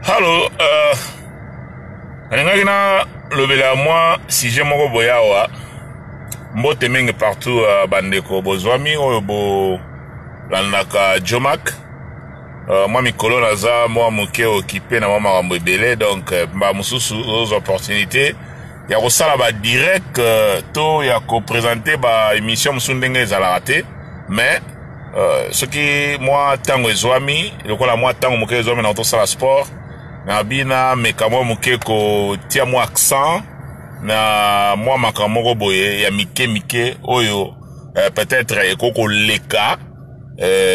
Hallo, nalingaki nalobela mwa sujet moko boye awa. Mbote mingi partout, bandeko bozwami oyo bolandaka Jomack. Mwa mikolo naza mwa moke okipe na mwa makambo ebele, donc mbala mosusu ozwa opportunité ya kosala ba direct to ya kopresente ba émission mosusu ndenge ezalaka te, mais soki mwa ntango ezwami, lokola mwa ntango moke ezwami na tosala sport na bina meka mwa moke kotia mwa accent na mwa makambo moko boye ya mike mike oyo peut-être ekoki koleka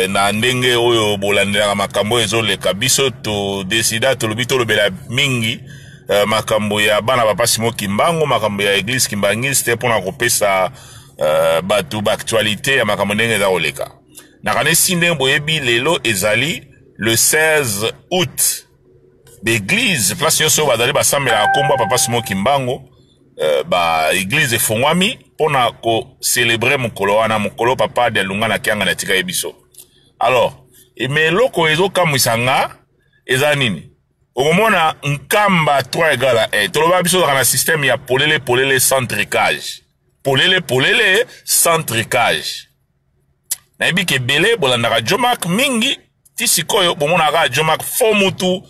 na ndenge oyo bolandelaka makambo oyo ezoleka. Biso todesida, tolobi tolobela mingi makambo ya bana Papa Simon Kimbangu, makambo ya église kimbangiste, mpona kopesa bato baactualité ya makambo ndenge eza koleka. Nakanisi ndenge boyebi, lelo ezali le 16 août. Baeglise place nyonso oyo bazali basambelaka nkombo ya Papa Simon Kimbangu, baeglise efongwami mpona kocélébrer mokolo wana, mokolo Papa Dialungana Kiangani atika ye biso. Alors, me eloko ezokamwisa nga eza nini? Okomona Nkamba 3 égale à 1. Toloba biso ozalaka na système ya polele polele sans tricage, polele polele sans tricage. Nayebi ke ebele bolandaka Jomack mingi ti sikoyo, bomonaka Jomack fo mutu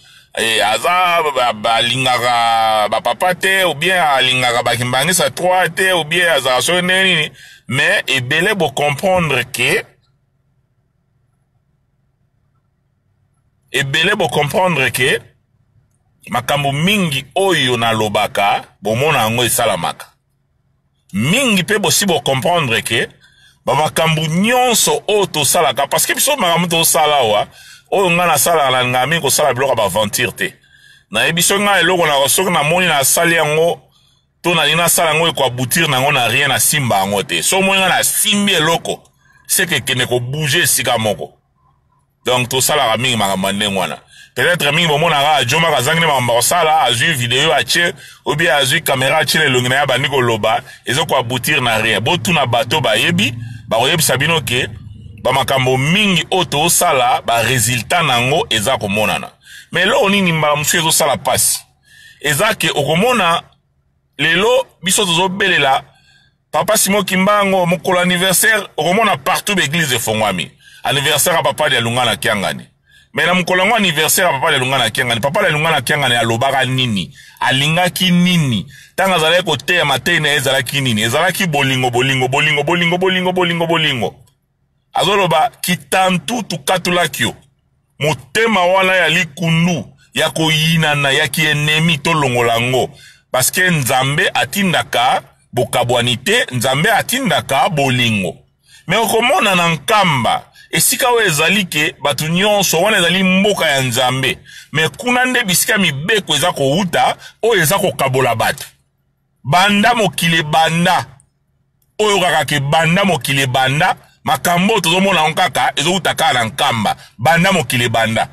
aza balingaka bapapa te, ou bien alingaka bakimbangisa 3 te, ou bien azalaka soki ndenge nini, mais ebele bocomprendre ke, ebele bocomprendre ke makambo mingi oyo nalobaka, bomona yango esalamaka mingi. Mpe bosi bocomprendre ke bamakambo nyonso oyo tosalaka, parce que biso makambo tosala awa, oyo ngai nasalaka, nalingaka mingi kosala biloko ya baaventure te. Nayebi soki ngai eloko na soki namoni nasali yango to nalingi nasala yango, ekoaboutir nango na rien, nasimba yango te. So omoni ngai nasimbi eloko, seke ekende kobouger esika moko. Donc tosalaka mingi makambo ya ndenge wana. Peut-être mingi bomonaka Jomack azangi nde makambo akosala, azwi video atie, ou bien azwi caméra atie na elongi na ye, abandi koloba, eza koaboutir na rien. Botuna bato bayebi, bakoyebisa bino ke bamakambo mingi oyo tosala, baresultat nango eza komonana. Mais eloko nini mbala mosusu ezosala mpasi eza ke okomona lelo biso tozobelela Papa Simon Kimbangu mokolo anniversaire, okomona partout baeglise efongwami, anniversaire ya Papa Dialungana Kiangani. Mais na mokolo yango anniversaire ya Papa Dialungana Kiangani, Papa Dialungana Kiangani alobaka nini? Alingaki nini ntango azalaki koteya? Matei na ye ezalaki nini? Ezalaki bolingo, bolingo, bolingo, bolingo, bolingo, bolingo, bolingo. Azoloba kitantu tukatulaki yo motema wana ya likundu, ya koyinana, ya kiennemi, tolongola yango, parce que Nzambe atindaka bokabwani te, Nzambe atindaka bolingo. Me okomona na Nkamba, esika oyo ezali ke bato nyonso wana ezali mboka ya Nzambe, me kuna nde bisika mibeko eza kowuta oyo eza kokabola bato. Banda mokili ebanda, oyo kaka ke banda mokili ebanda, makambo oyo tozomona yango kaka ezowuta kaka na Nkamba. Banda mokili ebanda,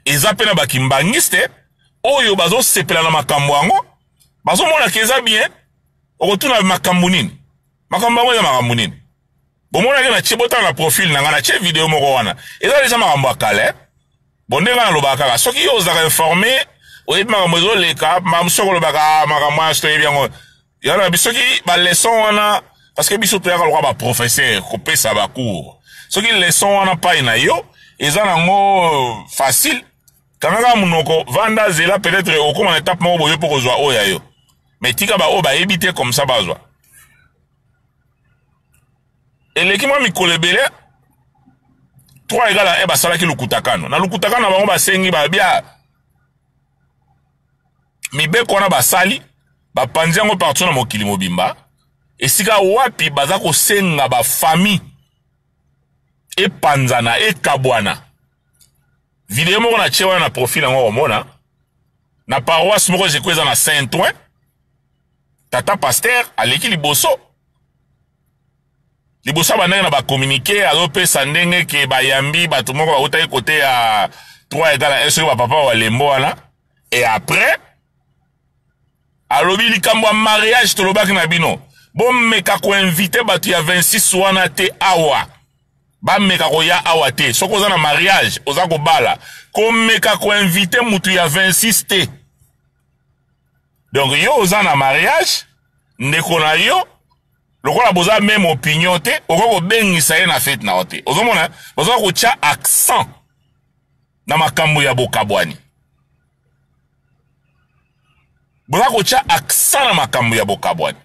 eza mpe na bakimbangiste oyo bazosepela na makambo yango, bazomona ke eza bien. Okotuna makambo nini? Makambo yango eza makambo nini? Bomonaki na tie, botala na profil na ngai, na tie video moko wana, eza deja makambo ya kala. Bon, ndenge nalobaka kaka, soki yo ozalaka informé, oyebi makambo ezoleka, makambo soki olobaka makambo wana, soki toyebi yango yana biso, soki baleçon wana, parce que biso toyaka lokola baprofesseur kopesa bacours, soki leçon wana pai na yo eza nango facile, kanga kaka monoko, vanda, zela, peut-être okóma na étape moko boye mpo kozwa oyo ya yo. Mais tika baoyo bayebi te, comme ça bazwa. Eleki mwa mikolo ebele, 3 égale à 1 basalaki lukutakano. Na lukutakano na bango, basengi babia mibeko wana, basali, bapanzi yango partout na mokili mobimba, esika wapi baza kosenga bafamille epanzana, ekabwana. Video moko na tie wana na profil yango, komona na paroisse moko jeko eza na Saint Ouen, tata pasteur aleki liboso liboso ya bandenge na bacommuniqué, azopesa ndenge ke bayambi bato moko bautaki kote ya 3 égale à 1, soki bapapa balembo wana. Et après alobi likambo ya mariage, tolobaki na bino, bomeka koinvite bato ya 26 wana te awa. Bameka koya awa te. Soki oza na mariage, oza kobala, komeka koinvite mutu ya 26 te. Donc yo oza na mariage, ndeko na yo lokola boza meme opinion te, okoki kobengisa ye na fete na yo te. Ozomona, baza kotya accent na makambo ya bokabwani. Boza kotya accent na makambo ya bokabwani.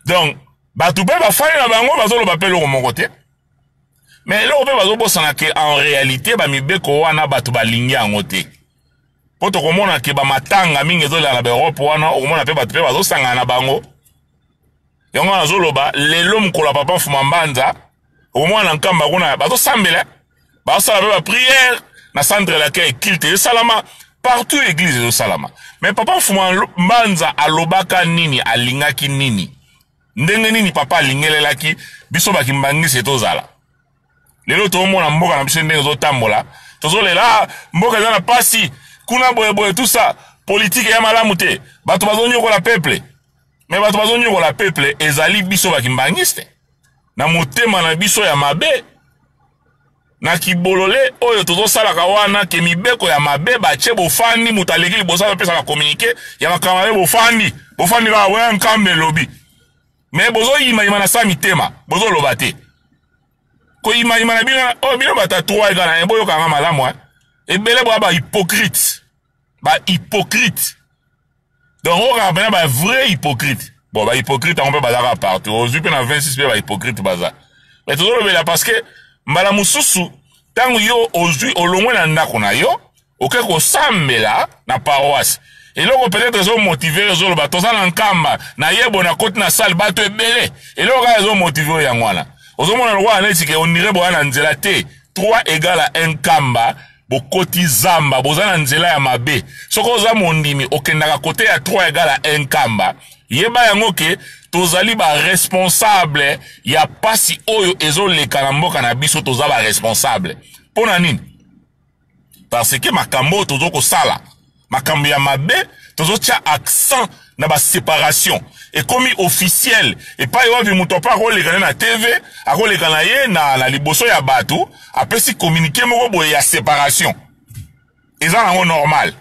Donc bato mpe bafandi na bango bazoloba mpe eloko moko te, mais eloko mpe bazobosana ke en réalité bamibeko wana bato balingi yango te. Mpo tokomona ke bamatanga mingi ezolela na baEurope wana, okomona mpe bato mpe bazosangana na bango. Yango wana nazoloba lelo mokolo ya Papa Mfuma Mbanza, okomona na Nkamba kuna bazosambela, bazosala mpe bapriere na centre d'accueil culte ezosalama partout, église ezosalama. Mais Papa Mfuma Mbanza alobaka nini, alingaki nini, ndenge nini papa alingelelaki biso bakimbangisi tozala lelo? Toomona mboka na biso ndenge ezotambola, tozolela, ah, mboka eza na pasi kuna boyeboye, tout ça, politike ya malamu te, bato bazonyokola peuple. Mais bato bazonyokola peuple ezali biso bakimbangiste na motema na biso ya mabe, na kibolole oyo tozosalaka wana, ke mibeko ya mabe batie. Bofandi, moto aleki liboso azopesa bacommuniqué ya makambo mabe, bofandi, bofandi kaka boya Nkambe elobi. Mais bozoyimayima na sa mitema, bozoloba te. Koyimayima na bino oyo, bino bato ya 3 égale na, boyokanga malamu, ebele boya bahypocrite, bahypocrite. Donc oyo kaka mpena bavrai hypocrite. Bon, bahypocrite yango mpe bazalaka partout, ozwi mpe na 26 mpe bahypocrite baza. Mais tozolobela parce que mbala mosusu ntango yo ozwi olongwe na ndako na yo, oke kosambela na paroisse, eloko peut-être ezomotive, ezoloba toza na Nkamba, nayebo nakoti na salle, bato ebele, eloko kaka ezomotive oyo yango wana. Ozomona lokola neti ke ondire boya na nzela te. 3 égale à 1 Nkamba, bokoti zamba, boza na nzela ya mabe. Soki oza mondimi, okendaka kote ya 3 égale à 1 Nkamba, yeba yango ke tozali baresponsable ya pasi oyo ezoleka na mboka na biso. Toza baresponsable mpo na nini? Parce que makambo oyo tozo kosala, makambo ya mabe, tozotia accent na baséparation, ekomi officiel epai wapi moto apo akoleka ne na TV, akoleka na ye na liboso ya bato, apesi communiqué moko boye ya séparation, eza nango normal.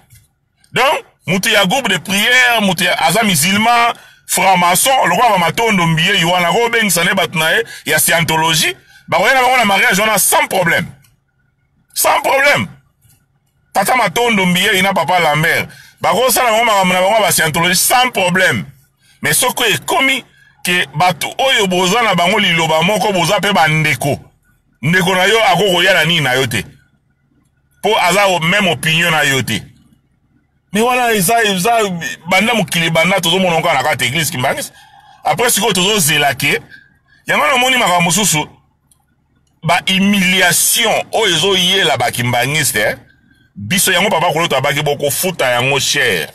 Donc moto ya groupe de prière, moto aza musulman, franc-maçon, lokola bamatondo mbiyei wana, akobengisa ne bato na ye ya scientologie, bakoya na bango na mariage wana sans problème, sans problème. Tata Matondo Mbiyei na papa Lambert bakosala bango makambo na bango ya bascientologie sans problème. Mais soki ekomi ke bato oyo boza na bango liloba moko, boza mpe bandeko, ndeko na yo akokoya na nini na yo te mpo aza même opinion na yo te. Mais wana eza banda mokili banda, tozomona kaka na kati église kimbangisi. Après sikoyo tozozela ke yango namoni makambo mosusu, bahumiliation oyo ezoyela bakimbangiste, eh? Biso yango papa koloto abaki, bokofuta yango cher,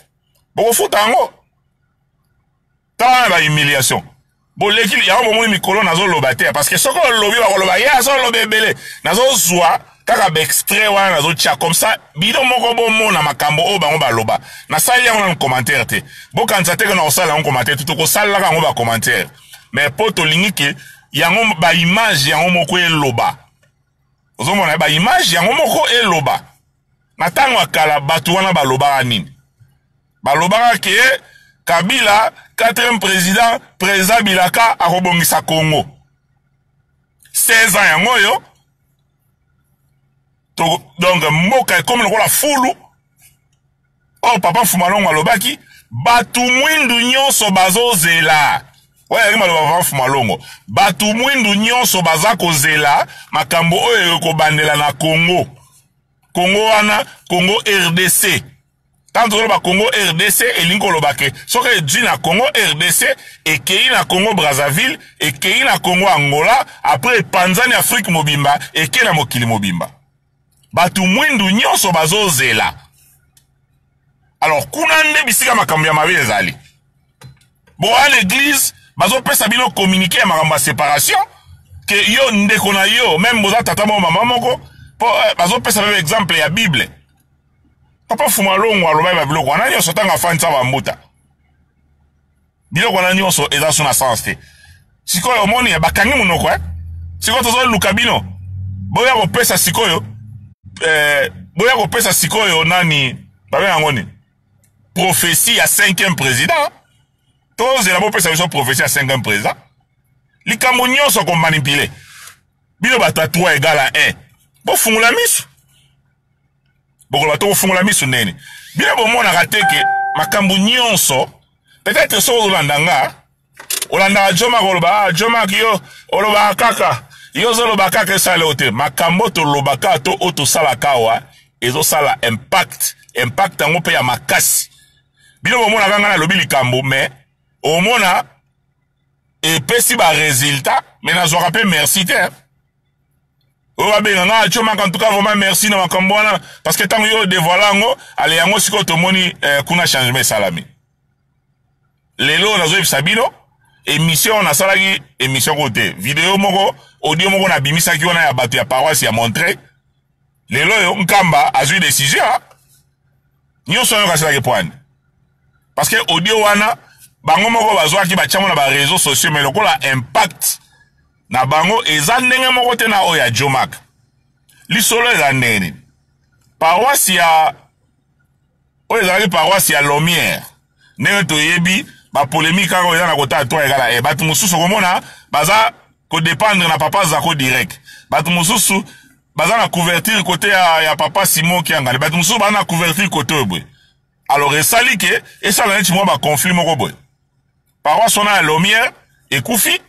bokofuta yango. Tala na bahumiliation boleki yango, bomoni mikolo nazoloba te, parce que soki olobi bakoloba ye azoloba ebele. Nazozwa kaka baextrait wana, nazotia comme ça bino moko bomona makambo oyo bango baloba. Nasali yango nanu commentaire te, bokanisa te ke na kosala yango commentaire te. Tokosalelaka yango bacommentaire, mais mpo tolingi ke yango baimage yango moko eloba. Ozomona baimage yango moko eloba. Na ntango ya kala bato wana balobaka nini? Balobaka ke Kabila quatrième président, président bilaka akobongisa Congo. 16 ans yango oyo, donc mboka ekomi lokola fulu. Oyo papa Fumalongo alobaki, bato mwindu nyonso bazozela. Oyo ayaki maloba papa Fumalongo, bato mwindu nyonso baza kozela makambo oyo ekobandela na Congo. Congo wana, Congo RDC. Ntango tozoloba Congo RDC, elingi koloba ke soki ezwi na Congo RDC, ekei na Congo Brazzaville, ekei na Congo Angola, après epanzani Afrique mobimba, ekei na mokili mobimba. Bato mwindu nyonso bazozela. Alors kuna nde bisika makambo ya mabe ezali. Boya na église, bazopesa bino communiqué ya makambo ya séparation, ke yo ndeko na yo, même boza tata moko mama moko, po bazopesa meme exemple ya Bible. Papa Fumalongo alobaki babiloko wana nyonso ntango afandisa bambuta. Biloko wana nyonso eza so na sens te. Sikoyo omoni bakangi monoko, eh? Sikoyo tozoluka bino boya kopesa sikoyo eh, boya kopesa sikoyo nani babenga yango nini, prophétie ya cinquième président. Tozela bopesa biso prophétie ya cinquième président. Likambo nyonso komanipuler bino bato ya 3 égale à 1. Bofungola miso, bokoloba tokofungola miso ndeni? Bino bomonaka te ke makambo nyonso, peut-être soki ozolanda nga, olandaka Jomak, oloba: "Ah, Jomak, yo olobaka kaka, yo ozoloba kaka, esala yo te." Makambo tolobaka to oyo tosalaka awa ezosala impact, impact yango mpe ya makasi. Bino bomonaka ngai nalobi likambo, mais omona epesi barésultat, mais nazwaka mpe merci te. Oyo babenga nga Jomak, en tout cas vraiment merci na makambo wana, parce que ntango yo dévoiler yango, ale yango sikoyo tomoni kuna changement esalami. Lelo nazoyebisa bino, émission nasalaki, émission ko te, video moko, audio moko nabimisaki wana ya bato ya paroisse ya Montreuil. Lelo oyo Nkamba azwi décision nyonso oyo kaselaki poine, parce que audio wana bango moko bazwaki, batiango na baréseaux sociaux, mais lokola impact na bango eza ndenge moko te na oyo ya Jomak. Lisolo eza ndenge nini? Paroisse ya oyo ezalaki paroisse ya Lomière, ndenge toyebi bapolémique kaka oyo eza na kota 3 égale e, bato mosusu okomona baza kodépendre na papa Zako direct, bato mosusu baza na couverture côté ya papa Simon Kiangani, bato mosusu baza na couverture côté oyo boye. Alors esali ke esala neti mwa baconflit moko boye. Paroisse wana ya Lomière ekufi,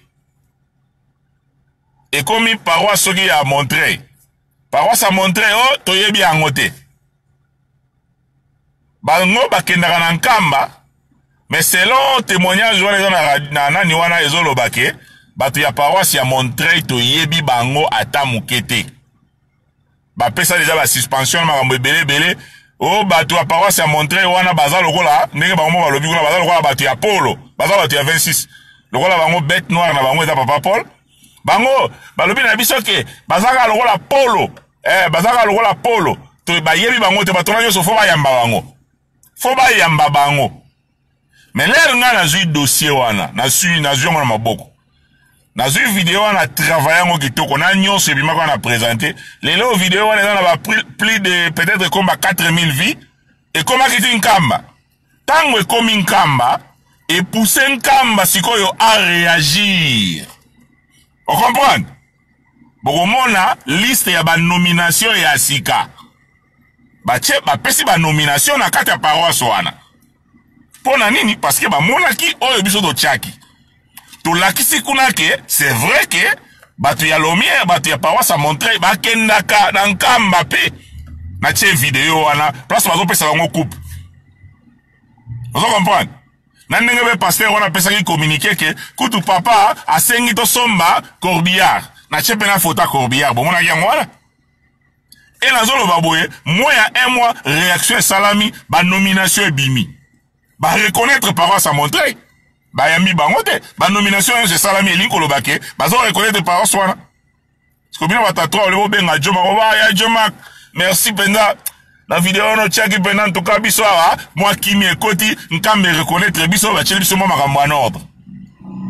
ekomi paroisse soki ya Montreuil. Paroisse ya Montreuil oyo toyebi yango te, bango bakendaka na Nkamba, mais selon témoignage wana eza na nani wana, ezoloba ke bato ya paroisse ya Montreuil toyebi bango ata moke te. Bapesa deja basuspension na makambo ebele ebele. Oyo bato ya paroisse ya Montreuil wana baza lokola ndenge bango mo balobi kuna, baza lokola bato ya Polo, baza bato ya 26, lokola bango bête noire na bango eza papa Paul. Bango balobi na biso ke baza kaka lokola Polo, baza kaka lokola Polo, to bayebi bango te. Bato wana nyonso faut bayamba bango, faut bayamba bango. Mais l'heure ngai nazwi dossier wana, nazwi yango na maboko, nazwi video wana, travail yango kitoko na nyonso ebimaka wana, présente lelo. Video wana eza na ba plus de peut-être comme ba 4000 vues. Ekomaki ti Nkamba. Ntango ekomi Nkamba, epousser Nkamba sikoyo aréagir. Ocomprendre, bokomona liste ya banomination ya sika batie, bapesi banomination na kati ya paroisse wana. Mpo na nini? Parce que bamonaki oyo biso totiaki, tolakisi kuna ke c'est vrai ke bato ya Lomière, bato ya paroisse ya Montreuil bakendaka na Nkamba. Mpe natie video wana, place bazopesa bango coupe. Ozo comprendre na ndenge mpe pasteur wana apesaki communiqué ke kutu papa asengi tosomba corbillard. Natie mpe na photo ya corbillard, bomonaki yango wana. E nazoloba boye, moins ya un mois, réaction esalami, banomination ebimi, bareconnaître paroisse ya Montreuil. Bayambi bango te, banomination nyonso esalami, elingi koloba ke bazo reconnaître paroisse wana. Siko bino bato atra ole bobenga Jomak, oba ya Jomak, merci mpenza na video wana otiaki mpenza. Ntuka biso awa mwa kimi ekoti, Nkambe reconnaître biso, batieli biso mwa makambo en ordre.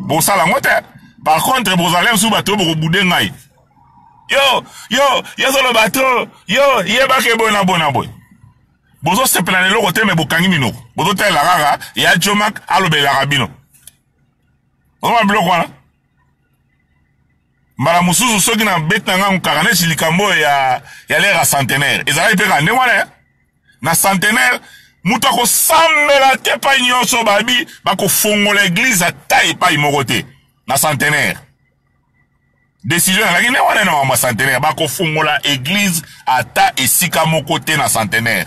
Bosala yango te. Par contre bozala mosusu bato oyo bokobude ngai: "Yo, yo, yo ozoloba to yo yebaka boye na boye na boye." Bozosepela na eloko te, me bokangi minoko, bozotalela kaka ya Jomak alobelaka bino. Ozoma biloko wana. Mbala mosusu soki na beti na ngango kaka neti likambo oyo ya l'heure ya centenaire, ezalaki mpe kaka ndenge wana. Na centenaire, moto akosambela te epai nyonso, babi bakofongola église ata epai moko te na centenaire. Décision ezalaki nde wana na makambo ya centenaire, bakofongola église ata esika moko te na centenaire.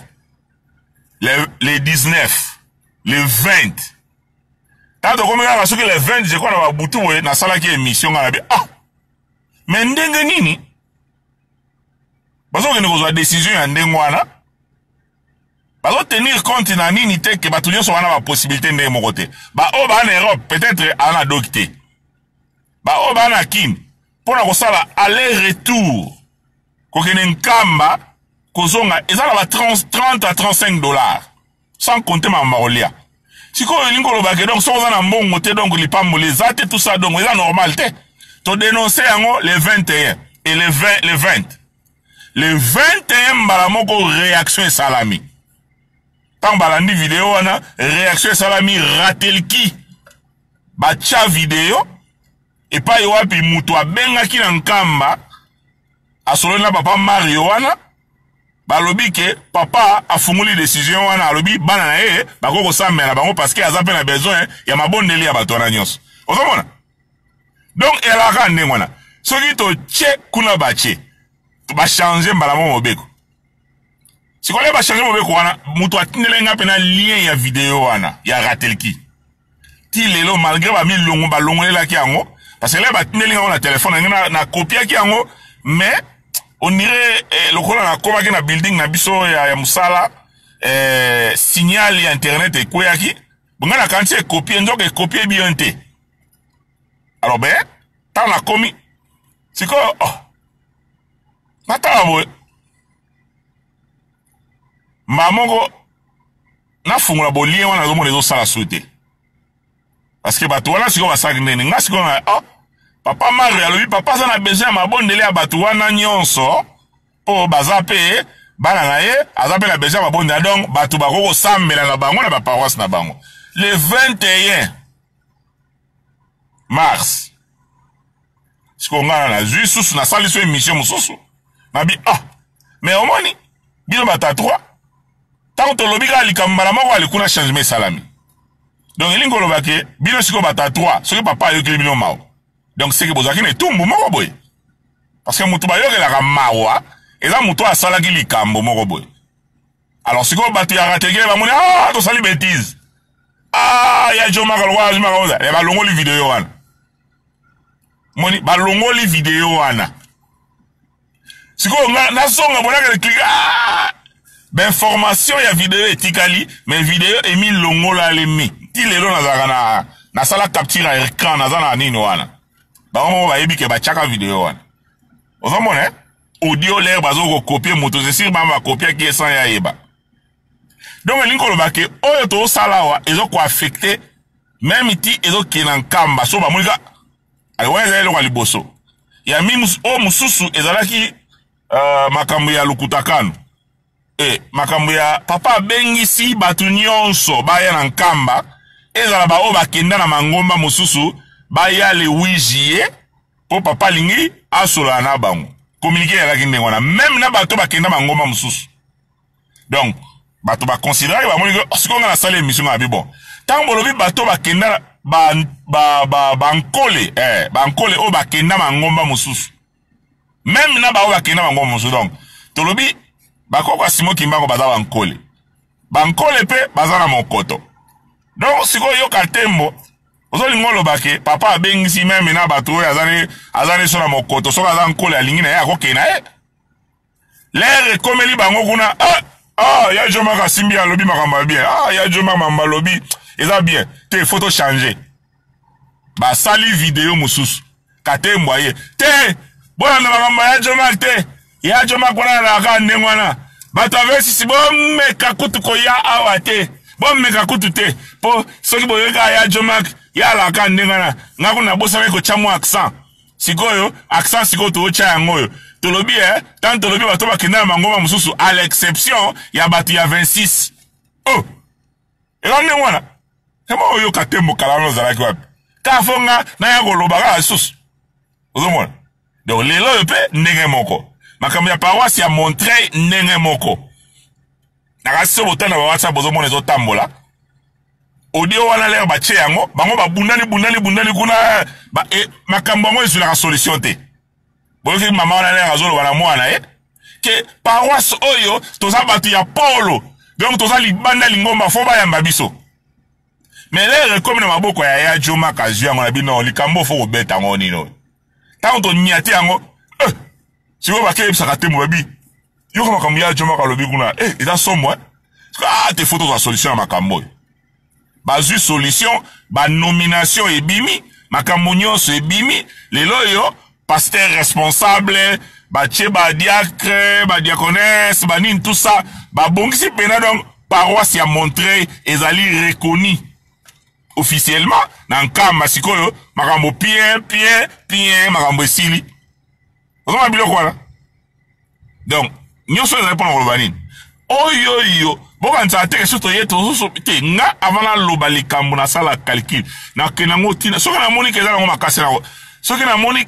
Le 19, le 20, ntango tokomi kaka soki le 20, je crois, na babutu boye, nasalaki émission ngai na bi: "Ah, mais ndenge nini bazokende kozwa décision ya ndenge wana? Bazotenir compte na nini te ke bato nyonso wana bapossibilité ndenge moko te? Baoyo baa na Europe, peut-être aa na doki te, baoyo baa na Kine, mpo na kosala aller retour, kokende Nkamba kozonga, eza na ba 30 à 35 dollars, sans compter makambo kolia." Sikoyo elingi koloba ke donc soki oza na mbongo te, donc lipamboli eza te, tout ça, donc eza normal te. Todenonce yango le 21 et le 20, le 20. Le 21 mbala moko réaction esalami. Ntango balandi video wana, réaction esalami ratelki. Batya video epai wapi moto abengaki na Nkamba asololi na papa Mario wana, balobi ke papa afungoli decision wana, alobi bana na ye bakoki kosambela na bango parce que aza mpe na besoin ya mabondeli ya bato wana nyonso. Ozomona? Donc elaka ndenge wana, soki totie kuna batie bachange mbala moko mobeko. Sikoyo bachange mobeko wana, moto atindeli nga mpe na lien ya video wana ya ratelki ti lelo, malgré bamilongo balongolelaki yango, parce que lelo batindeli nga yango na telefone na nga, nakopiaki yango, mais on dirait lokola nakomaki na building na biso ya mosala, signal ya internet ekweyaki. Nga nakanisi ekopie, nzoka ekopie bien te. Alors ben ntango nakomi sikoyo, oh, natala boye mbala moko nafungola bolien wana, nazomona ezosala su te, parce que bato wana sikoyo basalaki ndeni. Nga sikoyo na oh, papa Mario alobi papa aza na besoin ya mabondeli ya bato wana nyonso, mpo baza mpe bana na ye, aza mpe na besoin ya mabondeli. Donc bato bakoki kosambela na bango na baparoisse na bango le 21 mars. Sikoyo ngai nazwi susu, nasali so émission mosusu, nabi ah, mais omoni bino bato ya 3, ntango tolobi kaka likambo, mbala moko ali kuna changement esalami. Donc elingi koloba ke bino sikoyo bato ya 3, soki papa ayokeli bino mawa, donc seke bozalaki na etumbu moko boye, parce que moto bayokelaka mawa eza moto oyo asalaki likambo moko boye. Alors sikoyo bato ya rategele bamoni, ah, tosali bêtise, ah, ya jomaka lokola azwi makambo ya balongoli video wana. Moni balongoli video wana. Sikoyo nga nazonga bonaka clique, ah, bainformation ya video etikali, mais video emilongolalemi ti lelo. Nazalaka na nasala capture ya écran, naza na nini wana, bango moko bayebi ke batiaka video wana. Ozomona eh? Audio lere bazo kokopie moto, c'est sûr bama bakopiaki ye sans ya yeba. Donc elingi koloba ke oyo tozosala awa ezokoaffecte même ti ezokende na Nkamba. So bamoni ka wana ezali eloko ya liboso ya mi oyo mosusu ezalaki makambo ya lukutakano e makambo ya papa abengisi bato nyonso baya na Nkamba, ezala baoyo bakenda na mangomba mosusu, baya le 8 juillet mpo papa alingi asolola na bango. Communiqué ezalaki ndenge wana, même na bato bakenda mangomba mosusu. Donc bato baconsidéraki, bamoni ke sikoyo nga nasali émission nga nabi bon, ntango bolobi bato bakenda bankole, bankole oyo bakenda mangomba mosusu, même na baoyo bakenda mangomba mosusu, donc tolobi bakoko ya Simo Kimbango baza bankole, bankole mpe baza na mokoto. Donc sikoyo yoka tembo ozolinga oloba ke papa abengisi même na bato oyo aza ne so na mokoto, soki aza nkole alingi na ye akokende na ye. Lere ekomeli bango kuna, ah, ah, ya Jomaka asimbi alobi makambo ya bien, ah, ya Jomaka makambo alobi eza bien te, faut tochange. Basali video mosusu, Katembwa ye te, bolanda makambo ya Jomak te, ya Jomak wana alaka ndenge wana, bato avesisi bomeka kutu koya awa te, bomeka kutu te, mpo soki boyoka ya Jomak ye alaka ndenge wana. Nga kuna nabosanaki kotya mwa accent. Sikoyo accent sikoyo tootya yango oyo tolobi tant tolobi bato bakenda na mangomba mosusu à l'exception ya bato ya 26. Oh, eza ndenge wana ema oyoka te. Mokala wana ozalaki wapi? Kaka fo nga naya koloba kaka lisusu, ozomona. Donc lelo oyo mpe ndenge moko, makambo ya paroisse ya Montreuil ndenge moko. Nakasi so botanda ba WhatsApp, bozomona ezotambola audio wana. Lere batie yango, bango babundani bundani bundani kuna ba, makambo yango ezwilaka solution te. Boyoki mama wana lere azoloba na mwana ye ke paroisse oyo toza bato ya polo, donc toza libanda lingomba, fo bayamba biso. Mais lere ekomi na maboko ya ya Jomaka, azwi yango na bino likambo fo kobeta yango nini oyo. Ntango tonyate yango, sikoyo bakeyebisaka te, mobabi yoka makambo ya Jomaka alobi kuna, eza somo, ah, te fo tozwa solution ya makambo oyo. Bazwi solution, banomination ebimi, makambo nyonso ebimi. Lelo oyo pasteur responsable batie, badiacre, badiaconesse, banini, tout ça babongisi mpena. Donc paroisse ya Montreuil ezali reconnu. Officiellement na Nkamba sikoyo makambo pien pien pien, makambo esili. Ozomona biloko wana. Donc nyonso ezali mpona koloba nini? Oyo oyo bokanisaka te soki toye tozoso te. Nga avant naloba likambo nasala calcul, nakende yango ntina. Soki namoni ke eza nango makasi nango, soki namoni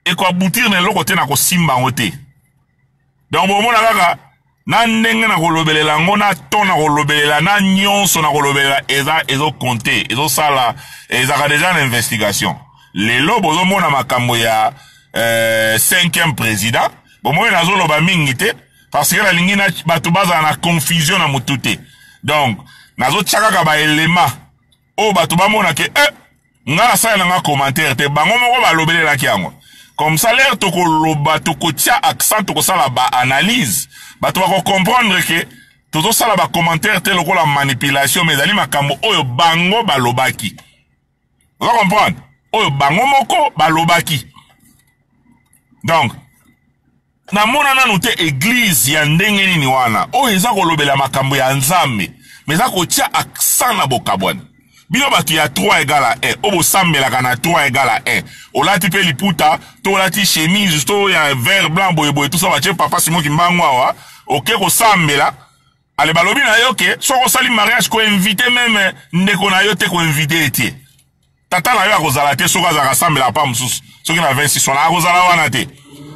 ekoaboutir na eloko te, nakosimba yango te. Donc bomona kaka na ndenge na kolobelela yango, na ton na kolobelela, na nyonso na kolobelela, eza ezokonte, ezosala, ezalaka deja na investigation. Lelo bozomona makambo ya cinquième président. Bomoi nazoloba mingi te parce que nalingi na bato bazala na confusion na motu te. Donc nazotia kaka baelema oyo bato bamona ke nga nasala nanga commentaire te, bango moko balobelelaki yango. Comme ça l'air tokoloba, tokotia accent, tokosala ba analyse, bato bakocomprendre ke tozosala ba commentaire te lokola manipulation, mais ezali makambo oyo bango balobaki. Oza comprendre? Oyo bango moko balobaki. Donc namona nanu te église ya ndenge nini wana oyo eza kolobela makambo ya Nzambe, mais eza kotia accent na bokabwani. Bino bato ya 3 égale à 1, oyo bosambelaka na 3 égale à 1, olati mpe liputa to olati chemise to ya vert blanc boyeboye, tout ça, batie papa Simon Kimbangu awa, oke kosambela. Ale balobi na yo ke soki osali mariage, koinvite meme ndeko na yo te, koinvite ye te. Tata na yo akozala te soki azalaka asambela pa mosusu, soki na 26 wana akozala wana te.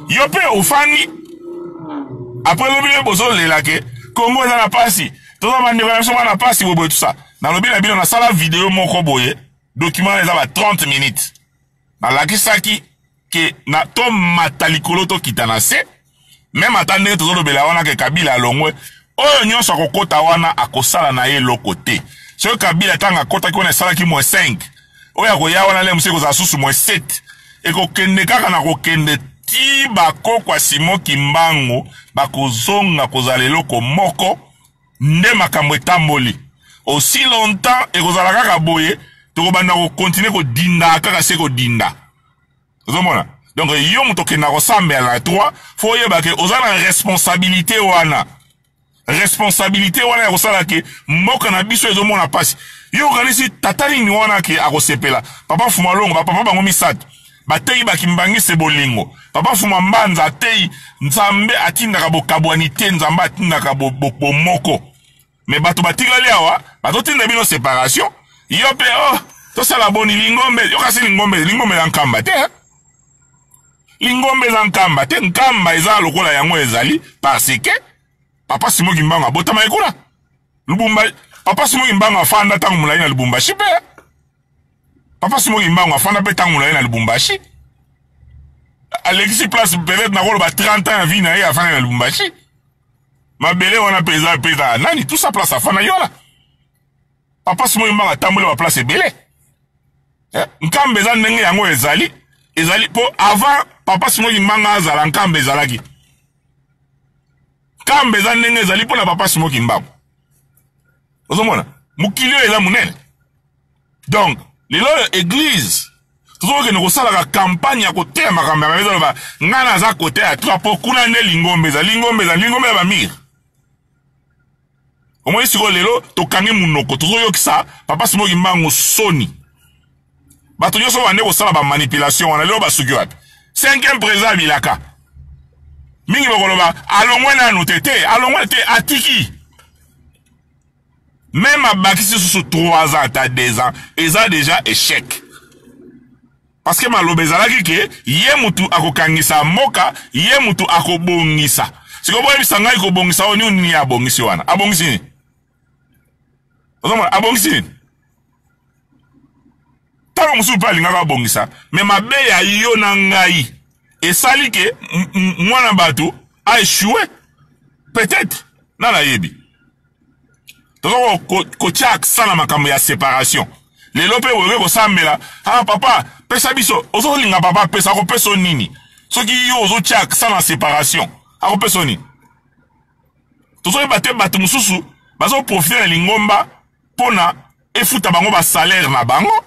Yo mpe ofandi après lobi lobi bozolela ke Kongo eza na pasi, toza bandeko na biso bana pasi boye boye, tout ça. Nalobi na bino, nasala video moko boye, document eza ba 30 minutes, nalakisaki ke na tomata likolo tokita na se. Meme ata ndenge tozolobela wana ke Kabila alongwe, oyo nyonso akokota wana akosala na ye eloko te. Soki Kabila ntango akotaki wana esalaki moins 5, oyo akoya wana le mosusu ekozala susu moins 7, ekokende kaka na kokende ti bakokwa Simon Kimbangu bakozonga kozala eloko moko. Nde makambo etamboli aussi longtemps ekozala kaka boye, tokobanda kokontinue kodinda kaka se kodinda. Ozomona? Donc yo moto okenda kosambela na 3, fo oyeba ke oza na responsabilité wana, responsabilité wana ya kosala ke mboka na biso ezomona mpasi. Yo okanisi tata nini wana ke akosepela? Papa Fumalongo, bapapa bango misato bateyi bakimbangise bolingo. Papa Fuma Mbanza ateyi Nzambe atindaka bokabwani te, Nzambe atindaka bomoko. Me bato batikali awa bazotinda bino séparation. Yo mpe oh, tosala boni lingombe? Yo kasi lingombe, lingombe eza Nkamba te, eh? Lingombe eza Nkamba te. Nkamba eza lokola yango ezali parce que papa Simon Kimbangu abotamaki kuna Lubumbashi. Papa Simon Kimbangu afanda ntango molai na Lubumbashi mpe papa Simon Kimbangu afanda mpe ntango molai na Lubumbashi. Alekisi place peut-être nakoloba 30 ans ya vie na ye afanda na Lubumbashi. Mabele wana mpe eza mpe eza nani, tout ça place afanda ye wana. Papa Simon Kimbangu atamboli ba place ebele. Nkamba eza ndenge yango ezali, ezali po avant papa Simon Kimbangu azala, Nkamba ezalaki. Nkamba eza ndenge ezali mpona papa Simon Kimbangu. Ozomona mokili oyo eza monene. Donc lelo oyo église tozokende kosalaka campagne ya koteya makambo ya mabe, ezaloba ngai naza kote ya 3 po kuna nde lingombe eza, lingombe eza lingombe ya bamire. Omoni sikoyo lelo tokangi monoko, tozoyokisa papa Simon Kimbangu soni. Bato nyonso bande kosala ba manipulation wana lelo basuki wapi? Cinquième président ya bilaka mingi bakoloba alongwe nanu te, te alongwe te, atiki meme abakisi susu 3 ans ata 2 ans eza déjà échec. Parce que maloba ezalaki ke ye mutu akokangisa mboka, ye mutu akobongisa. Sikoyo boyebisa ngai kobongisa oyo nini, nini abongisi wana? Abongisi nini? Ozomona abongisi nini? Ntango mosusu mpe alingaka abongisa, me mabe ya yo na ngai esali ke mwana bato a échoué peut-être, na nayebi. Toza kotia accent na makambo ya séparation. Lelo mpe boyoki kosambela, ah papa pesa biso, ozolinga papa apesa, akopesa yo nini? Soki yo ozotia accent na séparation, akopesa yo nini? Tozoyeba te, bato mosusu bazoprofite na lingomba mpona efuta bango basalaire na bango,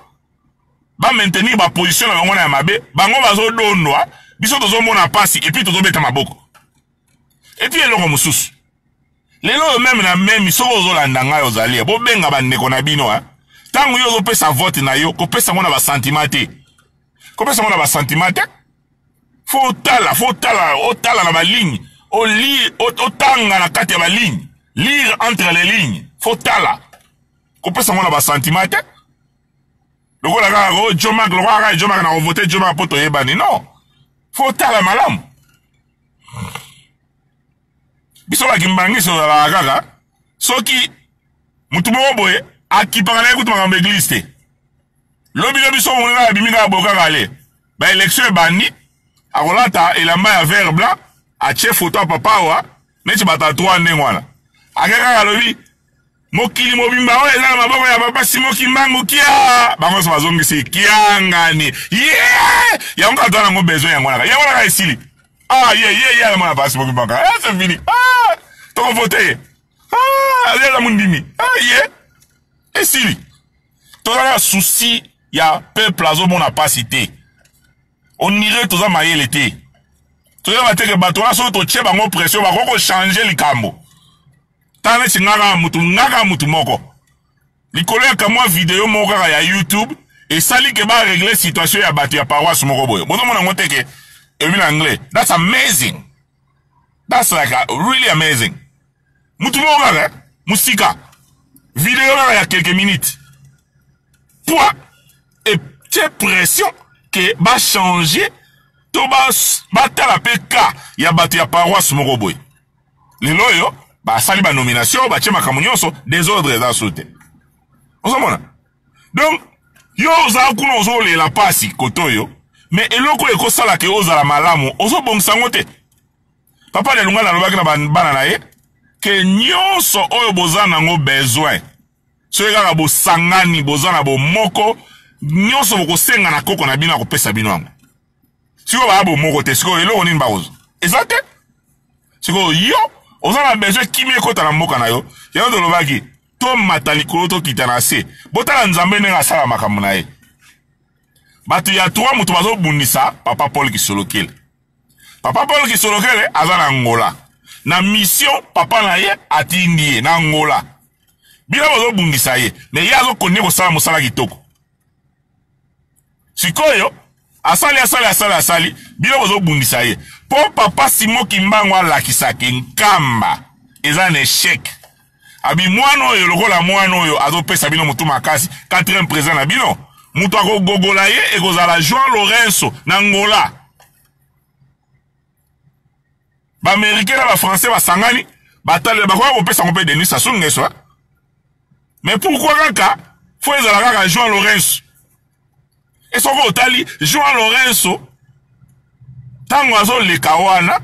bamaintenir baposition na bango na ya mabe. Bango bazodondwa, biso tozomona pasi, epuis tozobeta maboko. Epuis eloko mosusu lelo oyo meme na meme, soki ozolanda ngai ozali, bobenga bandeko na bino, eh? Ntango yo ozopesa vote na yo, kopesa yango na basentiment te, kopesa yango na basentiment te. Fo otala, fo otala, otala na baligne, oli otanga na kati ya baligne, lire entre les lignes. Fo otala, kopesa yango na basentiment te. Lokola kaka o oh, Jomak, lokola kaka Jomak na kovote Jomak mpo toyebani, non, fo otala malamu. Biso bakimbangisi ozalaka kaka soki motu moko boye akipaka na ye kutu makambo eglise te. Lobi lobi so moninga abimi kaka boye kaka ale ba election ebandi, akolata elamba ya vert blanc, atie photo ya papa awa neti bato ya 3 ndenge wana, ake kaka alobi mokili mobimba oyo eza na maboko ya papa Simon Kimbangu kia, bango nyonso bazongisi kiangani ye yango kaka toza nango besoin yango naka yango naka esili. Ah, ye ye ye alamona papa Simon Kimbangu, ah, c'est fini, ah, tokovote ye, ah, aza mondimi, ah, ye esili. Toza na souci ya peuple azomona pasi te, onire toza mayele te, toyeba te ke bato wana soki totie bango pression bakoki kochange likambo. Tala neti nga mutu, nga mutu moko likolo ya kamwa video moko kaka ya YouTube esali ke ba régler situation ya bato ya paroisse moko boye. Bozomona yango te ke elobi na anglais, that's amazing, that's like a, really amazing. Mutu moko kaka musika video kaka ya quelques minutes poids etie pression ke ba changer to batala pe cas ya bato ya paroisse moko boye. Lelo oyo basali ba nomination, batie makambo nyonso, désordre eza so te. Ozomona? Donc yo ozala kuna ozolela pasi kote oyo, mais eloko oyo ekosala ke ozala malamu ozobongisa yango te. Papa Nelunga alobaki na bana na ye ke nyonso oyo boza nango besoin, soki kaka bosangani, boza na bomoko, nyonso bokosenga na koko na bino akopesa bino yango. Sikoyo baya bomoko te, sikoyo eloko nini bakozwa eza te. Sikoyo yo oza na besoin kimia ekota na mboka na yo, yango tolobaki tomata likolo tokita na se. Botala Nzambe ndenge asala makambo na ye. Bato ya 3 moto bazobundisa papa Paul Kisolokele. Papa Paul Kisolokele aza na Angola na mission, papa na ye atindi ye na Angola, bino bazobundisa ye, mais ye azokonde kosala mosala kitoko. Sikoyo asali asali asali asali, bino bozobundisa ye po papa Simon Kimbangu alakisaki Nkamba eza na échec. Abi mwana oyo lokola mwana oyo azopesa bino motu makasi, 4e président na bino, moto akogogola ye ekozala João Lourenço na Angola. Ba Américains na ba Français basangani, batalela bakoka kopesa ngo mpe Denis Sassou Nguesso. Mais pourquoi kaka faut ezala kaka João Lourenço? E soki otali João Lourenço ntango azoleka wana,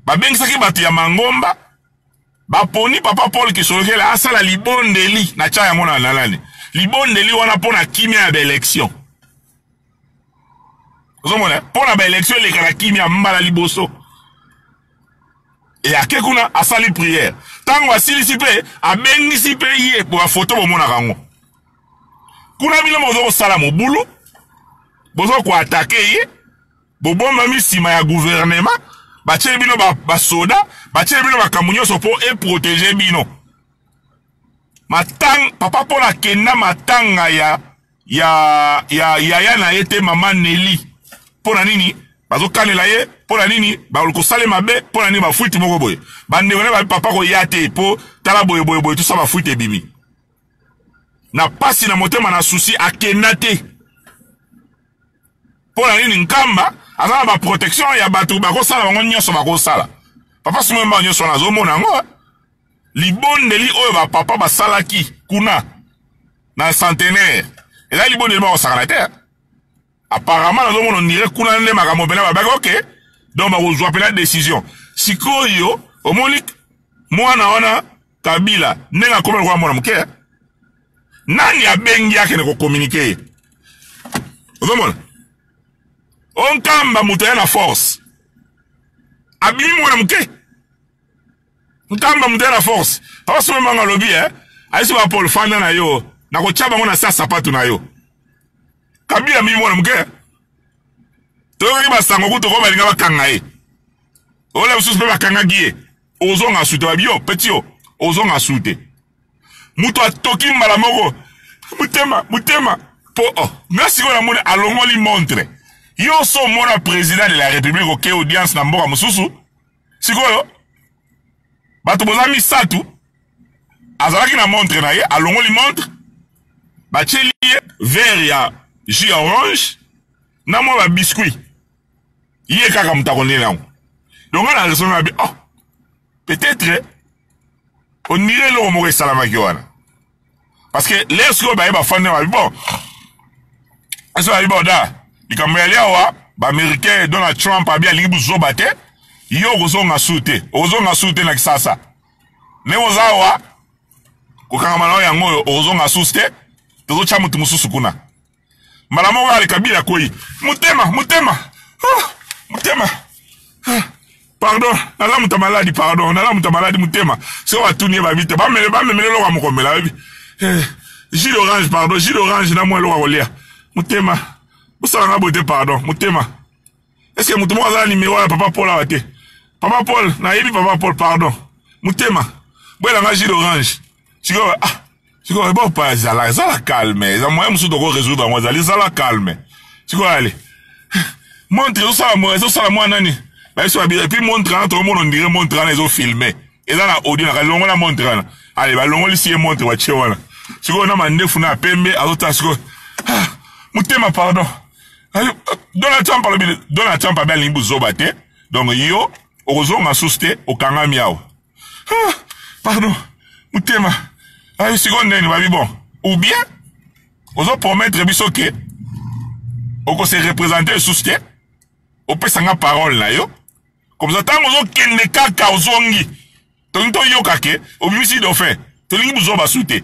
babengisaki bato ya mangomba, baponi papa Paul Kisolokele asala libondeli na tia yango na nani, libondeli wana mpo na kimia ya baelection. Ozomona, mpo na baelection eleka na kimia mbala liboso. E ake kuna asali prière, ntango asilisi mpe abengisi mpe ye po bafoto bomonaka yango kuna. Bino bozo kosala mobulu, bozo koatake ye, bobombami nsima ya gouvernement, batie bino basoda, batie bino makambo nyonso mpo eprotege bino. Matang, papa Paul akenda matanga ya ya ya yaya na ye te, mama Nelly. Mpo na nini bazokanela ye? Mpo na nini bakosala mabe? Mpo na nini bafuiti moko boye? Bandeko na ba papa koya te mpo tala boye boye boye, tusa bafuiti ebimi na pasi na motema na susi, akenda te. Mpo na nini? Nkamba aza na baprotection ya bato bakosala bango nyonso bakosala. Papa Simon Mbangu nyonso wana azomona yango. Libondeli oyo bapapa basalaki kuna na centenaire eza libondeli bakosakana te. Apparemment nazomona ondire kuna nde makambo mpena babaki ok, donc bakozwa mpena décision. Sikoyo omoni mwana wana Kabila ndenge akomi lokola mwana moke, nani abengi akende kokomunike ye? Ozomona onkamba moto aya na force, abimi mwana moke. Nkamba moto ya na force. Papa Simon Mbangu alobi ayesi ba Paul fanda na yo, nakotia bango na sa sapatu na yo. Kabila mimi mwana moke, toyokaki basango kutu ko balinga bakanga ye, ola mosusu mpe bakangaki ye, ozonga su te, babi yo petit yo ozonga su te. Moto atoki mbala moko. Motema, motema. Po oh, nga sikoyo namoni alongoli montre. Yo so omona président de la République oke audience na mboka mosusu. Sikoyo bato boza misatu azalaki na montre na ye, alongoli montre, batieli ye verre ya jus ya orange na mwa ba biscuit. Ye kaka moto akonela yango. Donc nga na raison na bi oh peut-être on dirait eloko moko esalamaki wana. Parce que l'air sikoyo baye bafandi na babi bon ese babi bon da likambo ya liawa baaméricain Donald Trump abi alingi buzoba te, yo okozonga su te, okozonga su te na Kisasa ndenge oza awa kokangama na yo yango oyo okozonga susu te, tozotya motu mosusu kuna. Mbala moko ale Kabila akwei motema, motema, ah, motema, ah, pardon, naza moto ya maladi, pardon, naza moto ya maladi, motema. Soki batuni ye babi te, bamele bamemele eloko ya mokomela babi eh, jus d'orange, pardon, jus d'orange na mwa eloko ya kolia, motema, bosala nga boye te, pardon, motema. Est-ce que moto moko aza na numéro ya papa Paul awa te? Papa Paul, nayebi papa Paul, pardon, motema, boyela nga jus d'orange. Sikoyo ah, sikoyo bon pa ezala ezala calme, eza moyen mosusu toko résoudre yango, ezali ezala calme. Sikoyo ale montre ezosala mwa ezosala mwa nani bayebi babi, et puis montre wana tokomona on dirait montre wana ezofilme, eza na audio na kalongola montre wana. Ale balongolisi ye montre batie wana. Sikoyo na mandefu na pembe azotala sikoyo ah, motema pardon. Donald Trump alobi, Donald Trump abi alingi buzoba te, donc yo okozonga susu te, okangami awa. Ah, pardon, motema. Ayo sikoyo ndeni babi bon, ou bien ozo promettre biso ke oko se représenter lisusu te, opesa nga parole na yo, comme ça ntango ozokende kaka ozongi, tolingi toyoka ke obimisi dauphin, tolingi buzoba su te.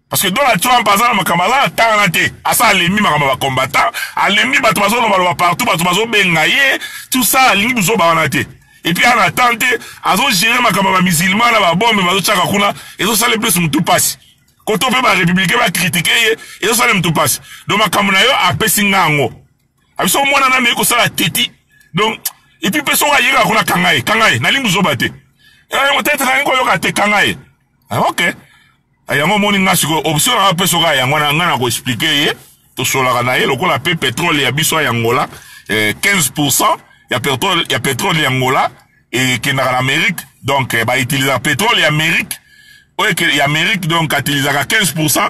Parce que Donald Trump aza na makambo, aza na temps wana te, asa alembi makambo ya ba combattant, alembi bato bazolobaloba partout, bato bazobenga ye, tout ça, alingi buzoba wana te. Et puis ana temps te, azogere makambo ya ba musulman na ba bombe bazotiaka kuna, ezosala plus mutu pasi. Koto mpe ba républicain ba critiquer ye, ezosala mutu pasi. Donc makambo na yo apesi nga yango. Abiso mwana na meki kosala teti. Donc et puis mpe soki ayekaka kuna kanga ye, kanga ye, nalingi buzoba te. Motete nalingi koyoka te, kanga ye. Ah, ok. Yango omoni nga sikoyo option na nga mpe soki yango wana nga na koexplike ye, tosolaka na ye lokola mpe pétrole ya biso ya Angola, 15% ya pétrole, ya pétrole ya Angola ekendaka na Amérique, donc bautilisaka pétrole ya Amérique oyo ya Amérique, donc atilisaka 15%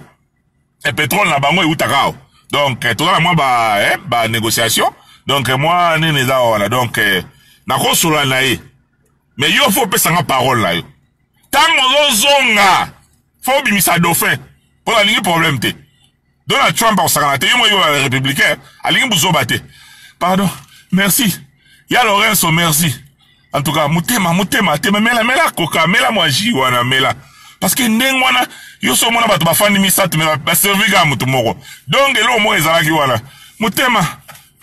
ya pétrole na bango eutaka awa. Donc toza na mwa ba négociation, donc mwa nini eza wana, donc nakosola na ye, mais yo faut opesa nga parole na yo ntango ozozonga, faut obimisa dauphin mpo nalingi problème te. Donald Trump akosakana te, yo moko ba républicain alingi buzoba te. Pardon, merci ya Lorenzo, merci en tout cas. Motema, motema te, mela mela koka, mela mwa jus wana, mela, parce que ndenge wana yo so omona bato bafandi misato me baservi kaka moto moko, donc eloko moko ezalaki wana. Motema,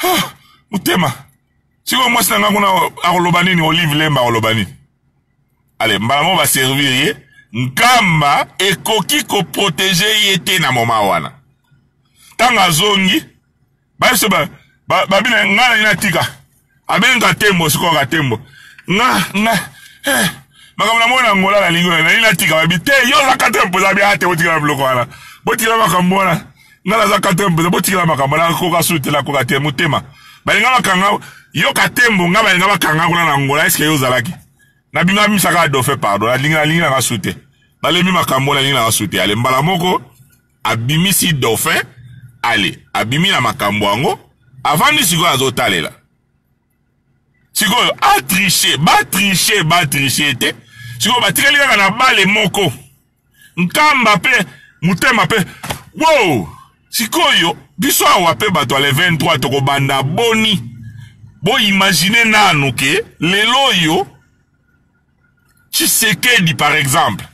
ah, motema. Sikoyo mwasi na nga kuna akoloba nini? Olive Lemba akoloba nini? Ale mbala moko baservir ye, Nkamba ekoki koprotege ye te na moma wana. Ntango azongi babiso babina nga na natika abenga tembo, sikoyo katembo nga nga makambo na mona Angola nalingi oyo nalingi natika, babi te, yo oza quatrième mpoza bi ate, botikela biloko wana, botikela makambo wana, nga naza quatrième mpoza, botikela makambo nakoka su te, nakoka te, motema. Balinga bakanga yo katembo, nga balinga bakanga kuna na Angola, eske yo ozalaki nabima bimisaka dauphin? Pardon, nalingi nalingi nanga su te, nalembi makambo, nalingi nanga su te. Ale mbala moko abimisi dauphin, ale abimi na makambo yango, avandi sikoyo azotalela sikoyo atriche, batriche, batriche te. Sikoyo batikali kaka na bale moko, Nkamba mpe motema mpe wow. Sikoyo biso awa mpe bato ya le 23 tokobanda boni? Boimagine nanu ke lelo oyo Tshisekedi par exemple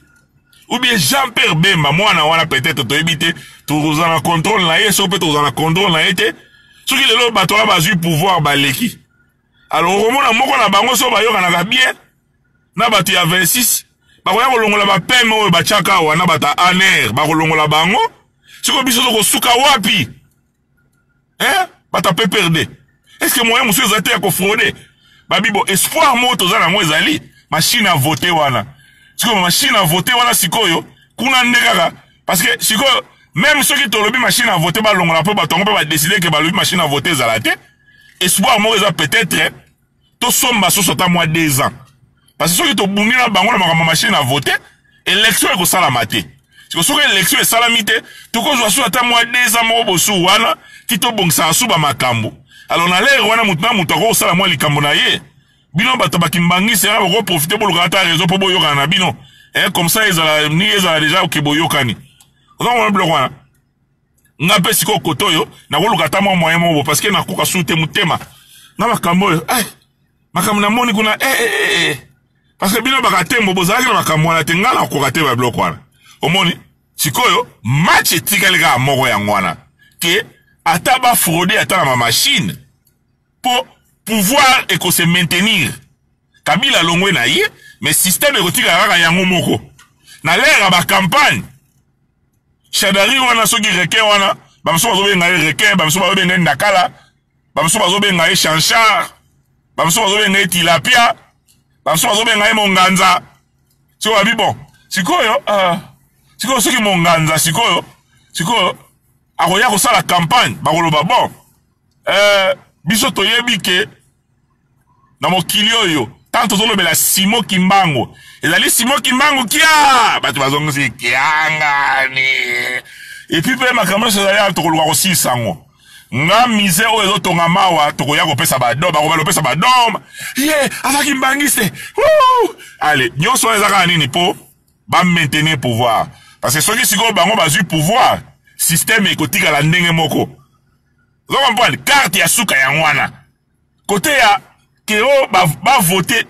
ou bien Jean-Pierre Bemba, mwana wana peut-être toyebi te, tokozala na contrôle na ye, soki mpe tokozala na contrôle na ye te. Soki lelo bato wana bazwi pouvoir baleki, alors okomona moko na bango so bayokanaka bien na bato ya 26, bakoya kolongola bapeme oyo batiaka awa na bato ya ANR, bakolongola bango. Sikoyo biso tokosuka wapi? Hein? Bato ya PPRD, est ce que moyen mosusu eza te ya kofraude? Babi bo espoir moko toza nango ezali machine à voter wana. Sikoyo machine à voter wana sikoyo kuna nde kaka, parce que sikoyo Même soki tolobi machine à voter balongola mpo bato yango mpe badeside ke balobi machine à voter ezala te, espoir moko eza peut-être tosomba susu ata mwa 2 ans, parce que soki tobungi na bango na makambo machine à voter, élection ekosalama te. Siko soki élection esalami te, tokozwa su ata mwa 2 ans moko bosu wana ti tobongisaka su bamakambo. Alors na lere wana, moto na moto akokosala mwa likambo na ye. Bino bato bakimbangisi wana bokoprofite, boluka ata réseau mpo boyokana na bino, eh, comme ça ezala ni ezala déjà oke boyokani. Ozomona biloko wana? Nga mpe sikoyo kote oyo nakoluka ata mwa moyen moko, parce que nakoka su te motema na makambo oyo, eh, makambo namoni kuna, eh, eh, eh, eh. Parce que bino bakatembo bozalaki na makambo wana te, nga nakoka te babiloko wana. Omoni sikoyo match etikali kaka moko, yango wana ke ata bafraude ata na bamachine mpo pouvoir ekose maintenir. Kabila longwe na ye, mais système ekotikala kaka yango moko. Na lere ya bacampagne, Shadary wana, soki requin wana, bamosusu bazobenga ye requin, bamosusu bazobenga ye ndakala, bamosusu bazobenga ye chanchar, bamosusu bazobenga ye tilapia, bamosusu bazobenga ye monganza. Sikoyo babi bon, sikoyo sikoyo soki monganza sikoyo akoya kosala campagne, bakoloba bon, biso toyebi ke na mokili oyo, tant tozolobela Simo Kimbangu, ezali Simo Kimbangu kia bato bazongisi kiangani. Et puis mpe makambo nyonso ezali awa, tokoluka kosilisa yango. Nga mise oyo ezotonga mawa, tokoya kopesa badon, bakobala kopesa badon, ye azalaki mbangiste. Ale nyonso wana eza kaka nini? Mpo bamaintenir pouvoir, parce que soki sikoyo bango bazwi pouvoir, système ekotikala ndenge moko. Ozo comprendre? Carte ya suka yango wana, kote ya ke oyo bavote,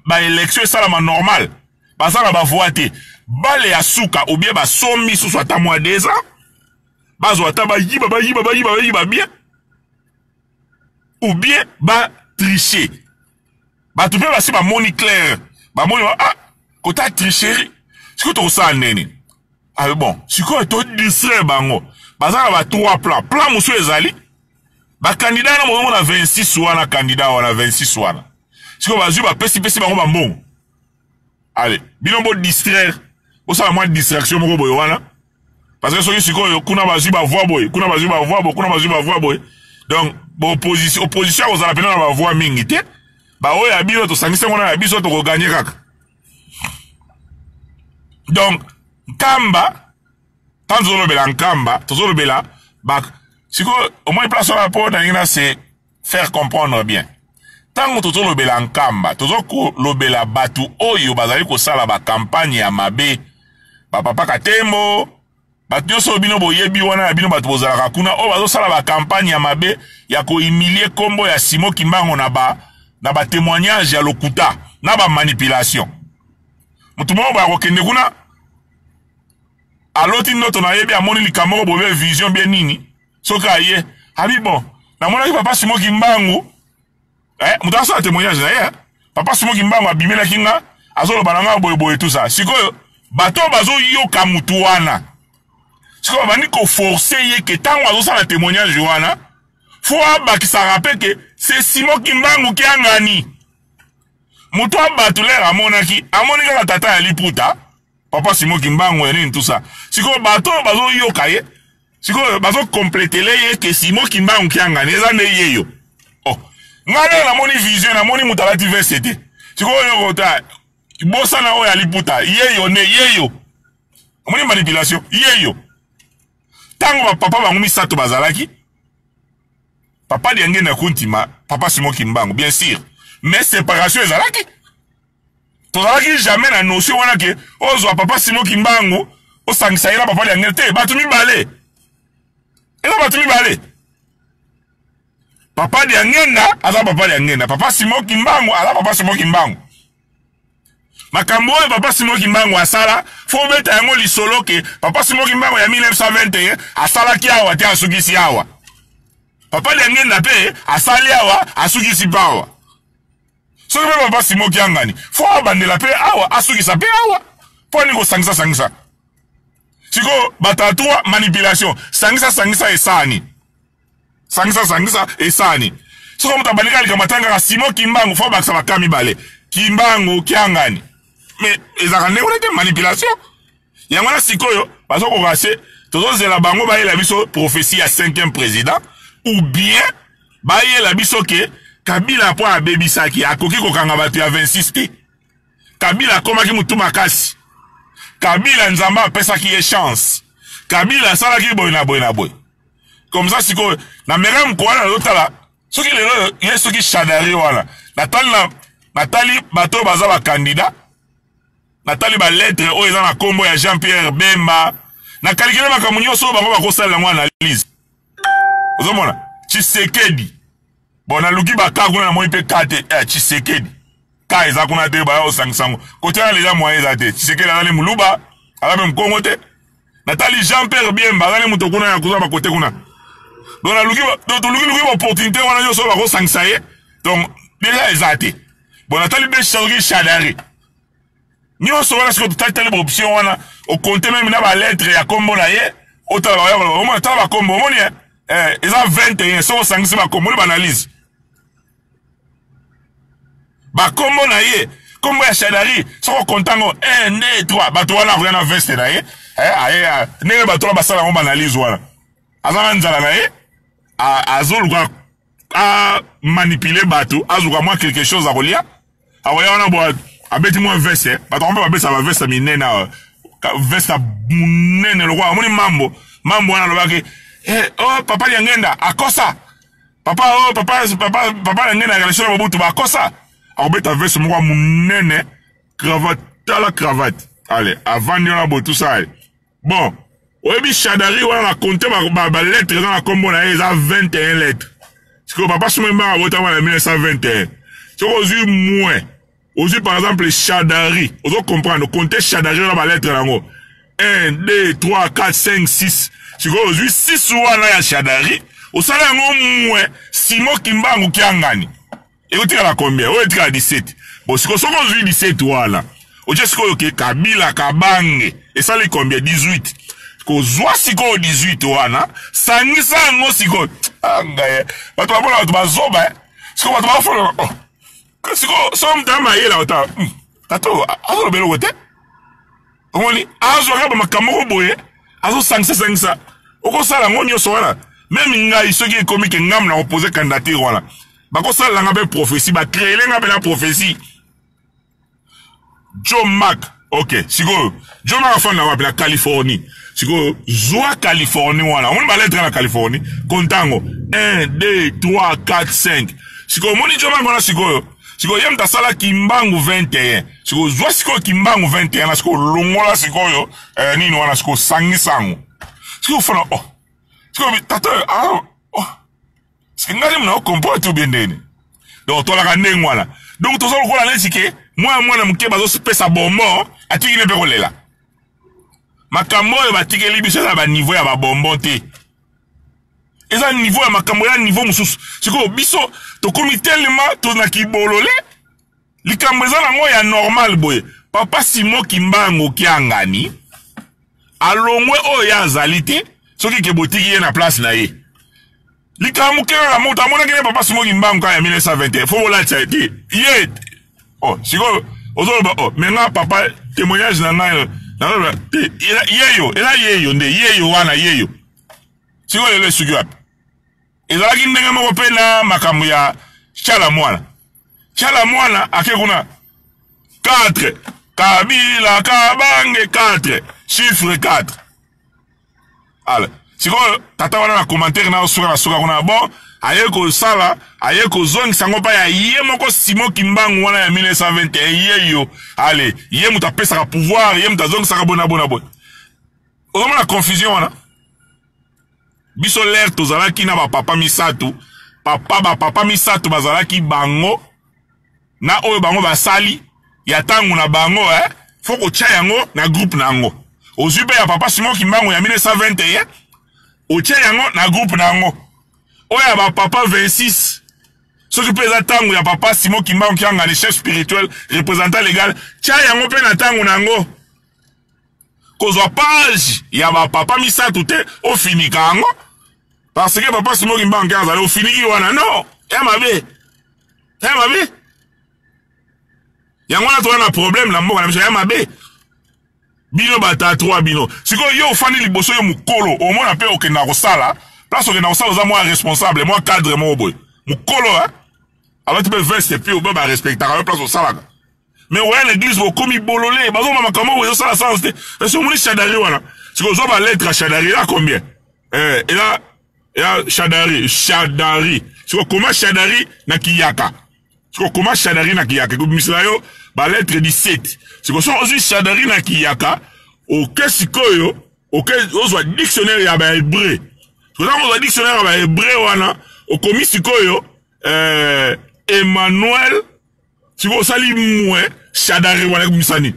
baélection esalama normal, baza na bavoi te. Bale ya suka, ou bien basombi susu ata mwa 2 ans, bazwa ata bayiba, bayiba, bayiba, bayiba bien, ou bien batriche. Bato mpe basi bamoni clair, bamoni ah, kota tricherie. Sikoyo tokosala ndeni? Ah bon, sikoyo todistraire bango. Baza na ba trois plan. Plan mosusu ezali bakandidat wana, bozomona 26 wana, candidat wana 26 wana, sikoyo bazwi, bapesipesi bango bambongo. Ale bino bodistraire, bosala mwa distraction moko boye wana, parce que soki sikoyo kuna bazwi bavoi boye, kuna bazwi bavoi boye, kuna bazwi bavoi boye, donc boopposition, opposition akozala mpena na bavoi mingi te. Baoyo ya bino tosangisi yango na ya biso, tokoganye kaka. Donc Nkamba, ntango tozolobela Nkamba, tozolobela ba sikoyo omoni place wana mpo nalingi na se faire comprendre bien. Ntango tozolobela Nkamba, tozokolobela bato oyo bazali kosala bacampagne ya mabe, bapapa Katembo, bato nyonso oyo bino boyebi wana ya bino bato bozalaka kuna, oyo bazosala bacampagne ya mabe ya kohumilie nkombo ya Simo Kimbango na batémoignage ya lokuta, na bamanipulation. Motu moko boya kokende kuna, aloti ndoto, nayebi, amoni likambo moko bobe, vision bien nini. Soki aye, abi bon, namonaki papa Simo Kimbangu, eh, moto asala témoignage na ye, eh. Papa Simo Kimbangu abimelaki nga, azoloba na nga boyeboye, tout ça. Sikoyo bato oyo bazoyoka mutu wana, sikoyo babandi koforce ye ke ntango azosala témoignage wana, fo abakisaka mpe ke c'est Simo Kimbangu kiangani. Moto abato lere amonaki, amoni kaka tata ya liputa, papa Simo Kimbangu ya nini, tout ça. Sikoyo bato oyo bazoyoka ye, sikoyo bazokompletele ye ke Simo Kimbangu kiangani eza nde ye yo. Oh, ngai ndenge namoni vision, namoni moto alati veste te. Sikoyo oyo kota bosana oyo ya liputa, ye yo nde ye yo. Omoni manipulation ye yo. Ntango bapapa bango misato bazalaki, papa Diangenda Kuntima, papa Simo Kimbangu bien sûr, mais séparation ezalaki. Tozalaki jamais na notion wana ke ozwa papa Simo Kimbangu, osangisa ye na papa Diangenda te. Bato mibale, eza bato mibale. Papa Diangenda aza papa Diangenda, papa Simo Kimbangu aza papa Simo Kimbangu. Makambo oyo papa Simo Kimbangu asala, fo obeta yango lisolo ke papa Simo Kimbangu ya 1921 asalaki awa te, asukisi awa. Papa Diangenda mpe asali awa, asukisi mpe awa. Soki mpe papa Simo Kiangani, fo abandela mpe awa, asukisa mpe awa. Mpo ani kosangisa sangisa? Sikoyo batatua manipulation, sangisa sangisa esani, sangisa sangisa esani. Soki moto abandi kaka likambo, atangaka Simo Kimbangu, fo abakisa baka mibale, Kimbangu Kiangani. Mais ezalaka ndenge wana te, manipulation yango wana. Sikoyo bazokoka se Tozozela bango bayela biso prophétie ya cinquième président ou bien bayela biso ke Kabila po abebisaki akoki kokanga bato ya 26 te. Kabila akomaki mutu makasi. Kabila Nzambe apesaki ye chance. Kabila asalaki boye na boye na boye. Comme ça sikoyo na meka mokolo wana nazotala soki lelo ye soki Shadary wana natali na natali bato oyo baza ba candidat, natali ba lettre oyo eza na kombo ya Jean-Pierre Bemba, na calculer makambo nyonso oyo bango bakosalela yango analyse. Ozomona Tshisekedi, bon naluki ba ka kuna namoni mpe ka te eh, Tshisekedi ka eza kuna te, baya kosangisa yango kote wana deja moyen eza te. Tshisekedi azali moluba, aza mpe mokongo te. Natali Jean-Pierre Biemba azali moto kuna ya koza bakote kuna, donc naluki toluki luki ba opportunité wana nyonso oyo bakosangisa ye, donc deja eza te. Bon, natali mpe soki Shadary nyonso wana, sikoyo totali ba option wana, okonte meme na ba lettre ya kombo na ye, otala baya koloba omona, tala bakombo omoni eh, eza 21. Soki osangisi bakombo, oni ba analyse bakombo na ye, kombo ya Shadary soki okonta yango 1 2 3, bato wana akoya na veste na ye eh, aye ndenge bato wana basala yango ba analyse wana, aza na nzala na ye, azoluka amanipuler bato, azuka mwa quelque chose akolia, akoya wana bo abeti mwa veste. Bato yango mpe babesa baveste minene awa, veste monene lokola amoni mambo mambo wana, alobaki eh, oh, papa Liangenda akosa papa, oh, papa papa papa Liangenda relation na Mobutu bakosa, akobeta veste moko ya monene, cravate, tala cravate, ale avandi wana boye, tout ça. Ale bon, oyebi Shadary wana na compte ba lettre eza na kombo na ye, eza 21 lettres. Sikoyo papa Simon Kimbangu abotama na 1921. Soki ozwi moins, ozwi par exemple Shadary, ozo comprendre, compte Shadary wana, ba lettre yango 1 2 3 4 5 6. Sikoyo ozwi 6 wana ya Shadary, osala yango moins Simon Kimbangu Kiangani, ekotikala combien? Oyo etikala 17. Bon, sikoyo soki ozwi 17 wana, otie sikoyo ke Kabila Kabange, esali combien? 18. Kozwa sikoyo 18 wana, sangisa yango sikoyo. Ngai bato bamona bato bazoba eh. Sikoyo bato bafola, oh. Sikoyo so moto amayela ota tato azoloba eloko te, omoni azwaka bamakambo moko boye, azosangisa-sangisa, okosala yango nyonso wana. Même ngai soki ekomi ke ngambo na kopose candidature wana, bakosalela nga mpe prophétie, bacréele nga mpe na prophétie. Joe Mark, ok, sikoyo Joe Mark afanda wapi? Na Californie. Sikoyo zwa Californie wana, omoni balettre na Californie, kontango 1 2 3 4 5. Sikoyo omoni Joe Mark wana, sikoyo sikoyo ye moto asala Kimbangu 21. Sikoyo zwa sikoyo Kimbangu 21 na sikoyo longola sikoyo eh, nini wana, sikoyo sangisa yango, sikoyo ofana, oh, sikoyo tata ah, oh. Ngai nde mona comprendre tout bien ndeni. Donc tolaka ndenge wana, donc toza lokola neti ke mwana mwana moke bazopesa bonbon, atikili mpe kolela. Makambo oyo batikeli biso eza baniveau ya babonbon te, eza niveau ya makambo ya niveau mosusu. Sikoyo biso tokomi telema tona kibolole, likambo eza nango ya normal boye. Papa Simon Kimbangu Kiangani alongwe oyo ye azali te, soki ke botiki ye na place na ye, likambo moke kaka moto amonaki ne papa Simon Kimbangu kaka ya 1921, fo bolatisa ye te ye. Oh, sikoyo ozoloba, oh, me nga papa témoignage na ngai nazoloba te, yeyo eza yeyo nde yeyo wana yeyo. Sikoyo lelo esuki wapi? Ezalaki ndenge moko mpe na makambo ya Tshala Mwana. Tshala Mwana ake kuna 4, Kabila Kabange 4, chiffre 4. Ale sikoyo tata wana na commentaire na osuka na suka kuna, bon, aye kosala, aye kozongisa yango mpa ya ye moko Simon Kimbangu wana ya 1921 yeyo. Ale ye moto apesaka pouvoir, ye moto azongisaka boye na boye na boye. Ozomona confusion wana. Biso lere tozalaki na bapapa misato, papa bapapa misato bazalaki bango na oyo bango basali ya ntango na bango eh? Fo kotia yango na groupe na yango. Ozwi mpe ya papa Simon Kimbangu ya 1921, otia yango na groupe na yango. Oyo ya bapapa 26, soki mpe eza ntango ya papa Simon Kimbangu Kiangani, chef spirituel représentant légal, tia yango mpe na ntango na yango. Kozwa page ya bapapa misato te, ofinika yango parce que papa Simon Kimbangu azali, ofiniki wana, non, ya mabe, ya mabe. Yango wana toza na problème na mboka na biso, ya mabe. Bino bato ya 3 bino. Sikoyo yo ofandi liboso yo mokolo, omona pe okenda kosala, place okenda kosala oza mwa responsable, mwa cadre moko boye. Mokolo hein? Alati pe veste puis obe ba respectaka yo place osalaka. Mais oya na église bokomi bolole, bazoma makambo oyo ezosala sens te. Est-ce omoni Shadary wana? Sikoyo ozwa ba lettre ya Shadary eza combien? Eh, eza ya Shadary, Shadary. Sikoyo koma Shadary na kiyaka. Sikoyo koma Shadary na kiyaka ekobimisela yo ba lettre 17. Sikoyo soki ozwi Shadary na kiyaka, oke sikoyo oke ozwa dictionnaire ya ba hébreu. Sikoyo ntango ozwa dictionnaire ya ba hébreu wana, okomi sikoyo eh, Emmanuel, sikoyo osali moins Shadary wana ekobimisa nini?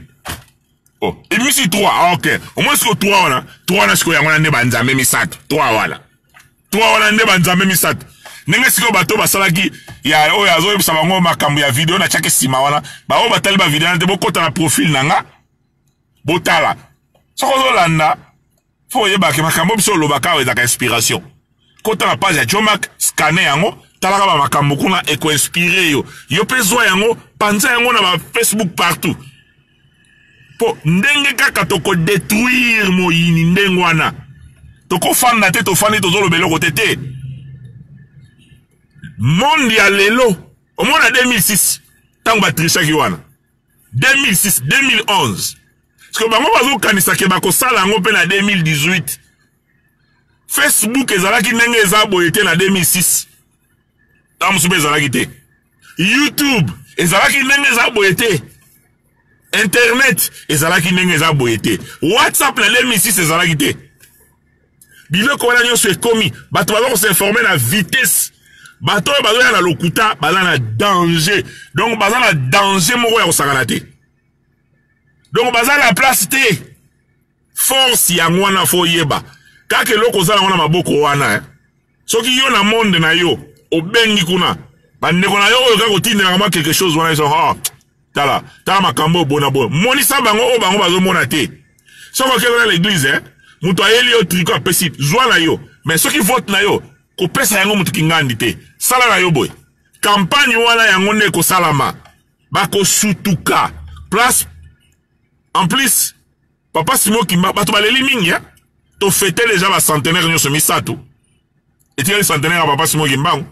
Oh, ebimisi 3. Ah, ok. Au moins sikoyo 3 wana, 3 wana sikoyo yango wana nde banzambe misato. 3 wana. 3 wana nde banzambe misato. Ndenge sikoyo bato basalaki ya oyo azoyebisa bango makambo ya video natiaki nsima wana, baoyo batali ba video wana te, bokota na profil na nga, botala. Soki ozolanda, fo oyebake makambo biso olobaka awa ezalaka inspiration. Kota na page ya Jomack, scanner yango, talaka ba makambo kuna eko inspirer yo. Yo pe zwa yango, panza yango na ba Facebook partout. Po ndenge kaka toko detruire moyini ndenge wana. Tokofanda te, tofandi tozoloba eloko te te. Monde ya lelo, omona 2006 ntango batrichaki wana 2006 2011 parce que bango bazokanisa ke bakosala yango mpe na 2018. Facebook ezalaki ndenge eza boye te na 2006, ntango mosusu mpe ezalaki te. YouTube ezalaki ndenge eza boye te. Internet ezalaki ndenge eza boye te. WhatsApp na 2006 ezalaki te. Biloko wana nyonso ekomi, bato baza kosinforme na vitesse. Bato oyo bazoya na lokuta baza na danger. Donc baza na danger moko ya kosakana te. Donc baza na place te. Force yango wana fo oyeba. Kaka eloko oza nango na maboko wana eh. Soki yo na monde na yo obengi kuna bandeko na yo oyo kaka otindelaka mwa quelque chose wana ezo oh, tala tala makambo oyo bona boye, monisa bango oyo bango bazomona te. Soki okei na l'église eh, moto ayeli yo tricot apesi, zwa na yo, mais soki vote na yo kopesa yango moto kingandi te, sala na yo boye. Campagne wana yango nde ekosalama, bakosutuka place. En plus papa Simon Kimba bato baleli mingi hein? To fêter déjà ba centenaire nyonso misato, etikali centenaire ya papa Simon Kimbangu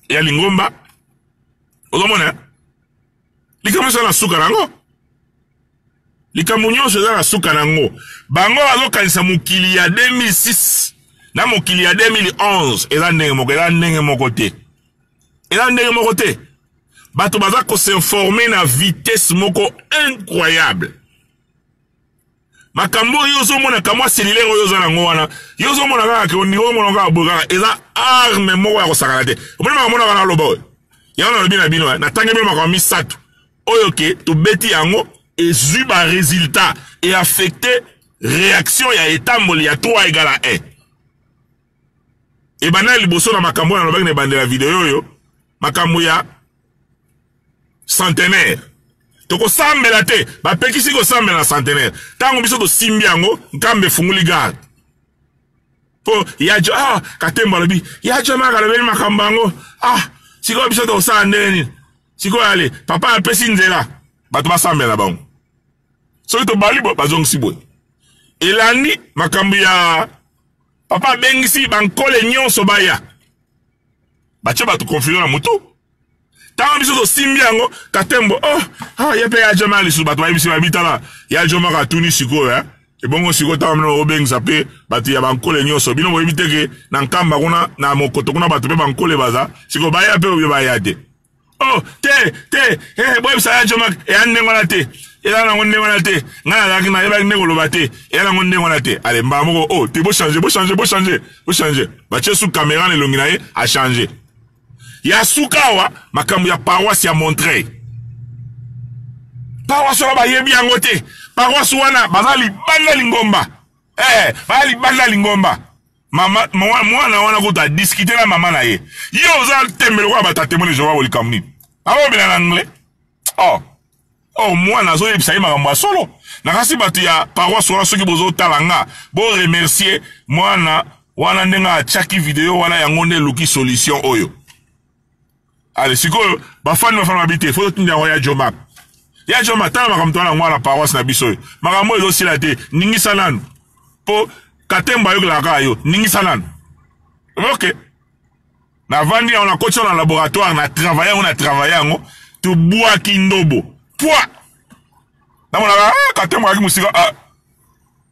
ya lingomba. Ozomona likambo eza na suka nango, likambo nyonso eza na suka nango. Bango bazokanisa mokili ya 2006 na mokili ya 2011 eza ndenge moko, eza ndenge moko te, eza ndenge moko te. Bato baza kosinforme na vitesse moko incroyable. Makambo oyo ozomona kamwa cellulaire oyo oza nango wana, yo ozomona kaka ke ondimi omona kaka boye kaka, eza arme moko ya kosakana te. Omoni makambo wana naloba oyo, yango nalobi na bino, natangi bino makambo misato oyo ke tobeti yango ezwi ba résultat e affecte réaction ya etamboli ya 3 égale à 1. Ebanda liboso na makambo oyo nalobaki na ebandela video oyo, makambo ya centenaire. Tokosambela te, bapekisi kosambela na centenaire. Ntango biso tosimbi yango, nkambe efunguli garde. Po ya jo, ah, Katembo alobi, ya jo maka alobeli makambo yango. Ah, sikoyo biso tokosala ndenge nini? Sikoyo ale, papa apesi nzela, bato basambela bango. Soki tobali boye, bazongisi boye. Elandi makambo ya papa abengisi bankole nyonso baya. Batie bato confusion na mutu. Tango biso tosimbi yango, Katembo, oh, ah, ye pe ya Joma lisusu, bato bayebisi babi tala, ya Joma katuni sikoyo, eh. Ebongo sikoyo tango bino bobengisa pe bato ya bankole nyonso, bino boyebi te ke na Nkamba kuna, na Mokoto kuna bato pe bankole baza, sikoyo baya pe oyo baya te. Oh, te, te, eh, boyebisa ya Joma, eya ndenge wana te. Eza nango ndenge wana te. Ngai nazalaki nayebaki nde koloba te. Eya nango ndenge wana te. Ale mbala moko, oh, te, bochanger, bochanger, bochanger, bochanger. Batie sous caméra na elongi na ye, a changer. Ya suka awa, makambo ya paroisse ya Montreuil. Paroisse wana bayebi yango te. Paroisse wana baza libanda lingomba. Eh, baza libanda lingomba. Mama, mwana wana kuta discuter na mama na ye. Yo oza tembe lokola bato ya témoin de Jéhovah bolikambo nini? Alobela na anglais. Oh. Oh, mwana azoyebisa ye makambo ya solo. Nakasi bato ya paroisse wana soki bozotala nga, bo remercier mwana wana ndenge atiaki video wana, yango nde eluki solution oyo. Ale sikoyo bafani bafani babi te, faut totinda yango ya Jomack. Ya Joma, tala makambo towana yango na paroisse na biso oyo. Makambo oyo ezosila te, ningisa nanu. Po Katembo ayokelaka kaka yo, ningisa nanu. Ok. Navandi yango, nakoti yango na laboratoire, na travaille yango, na travaille yango, tobwaki ndobo. Pwa! Namonaka, ah, Katembo ayaki mosika, ah.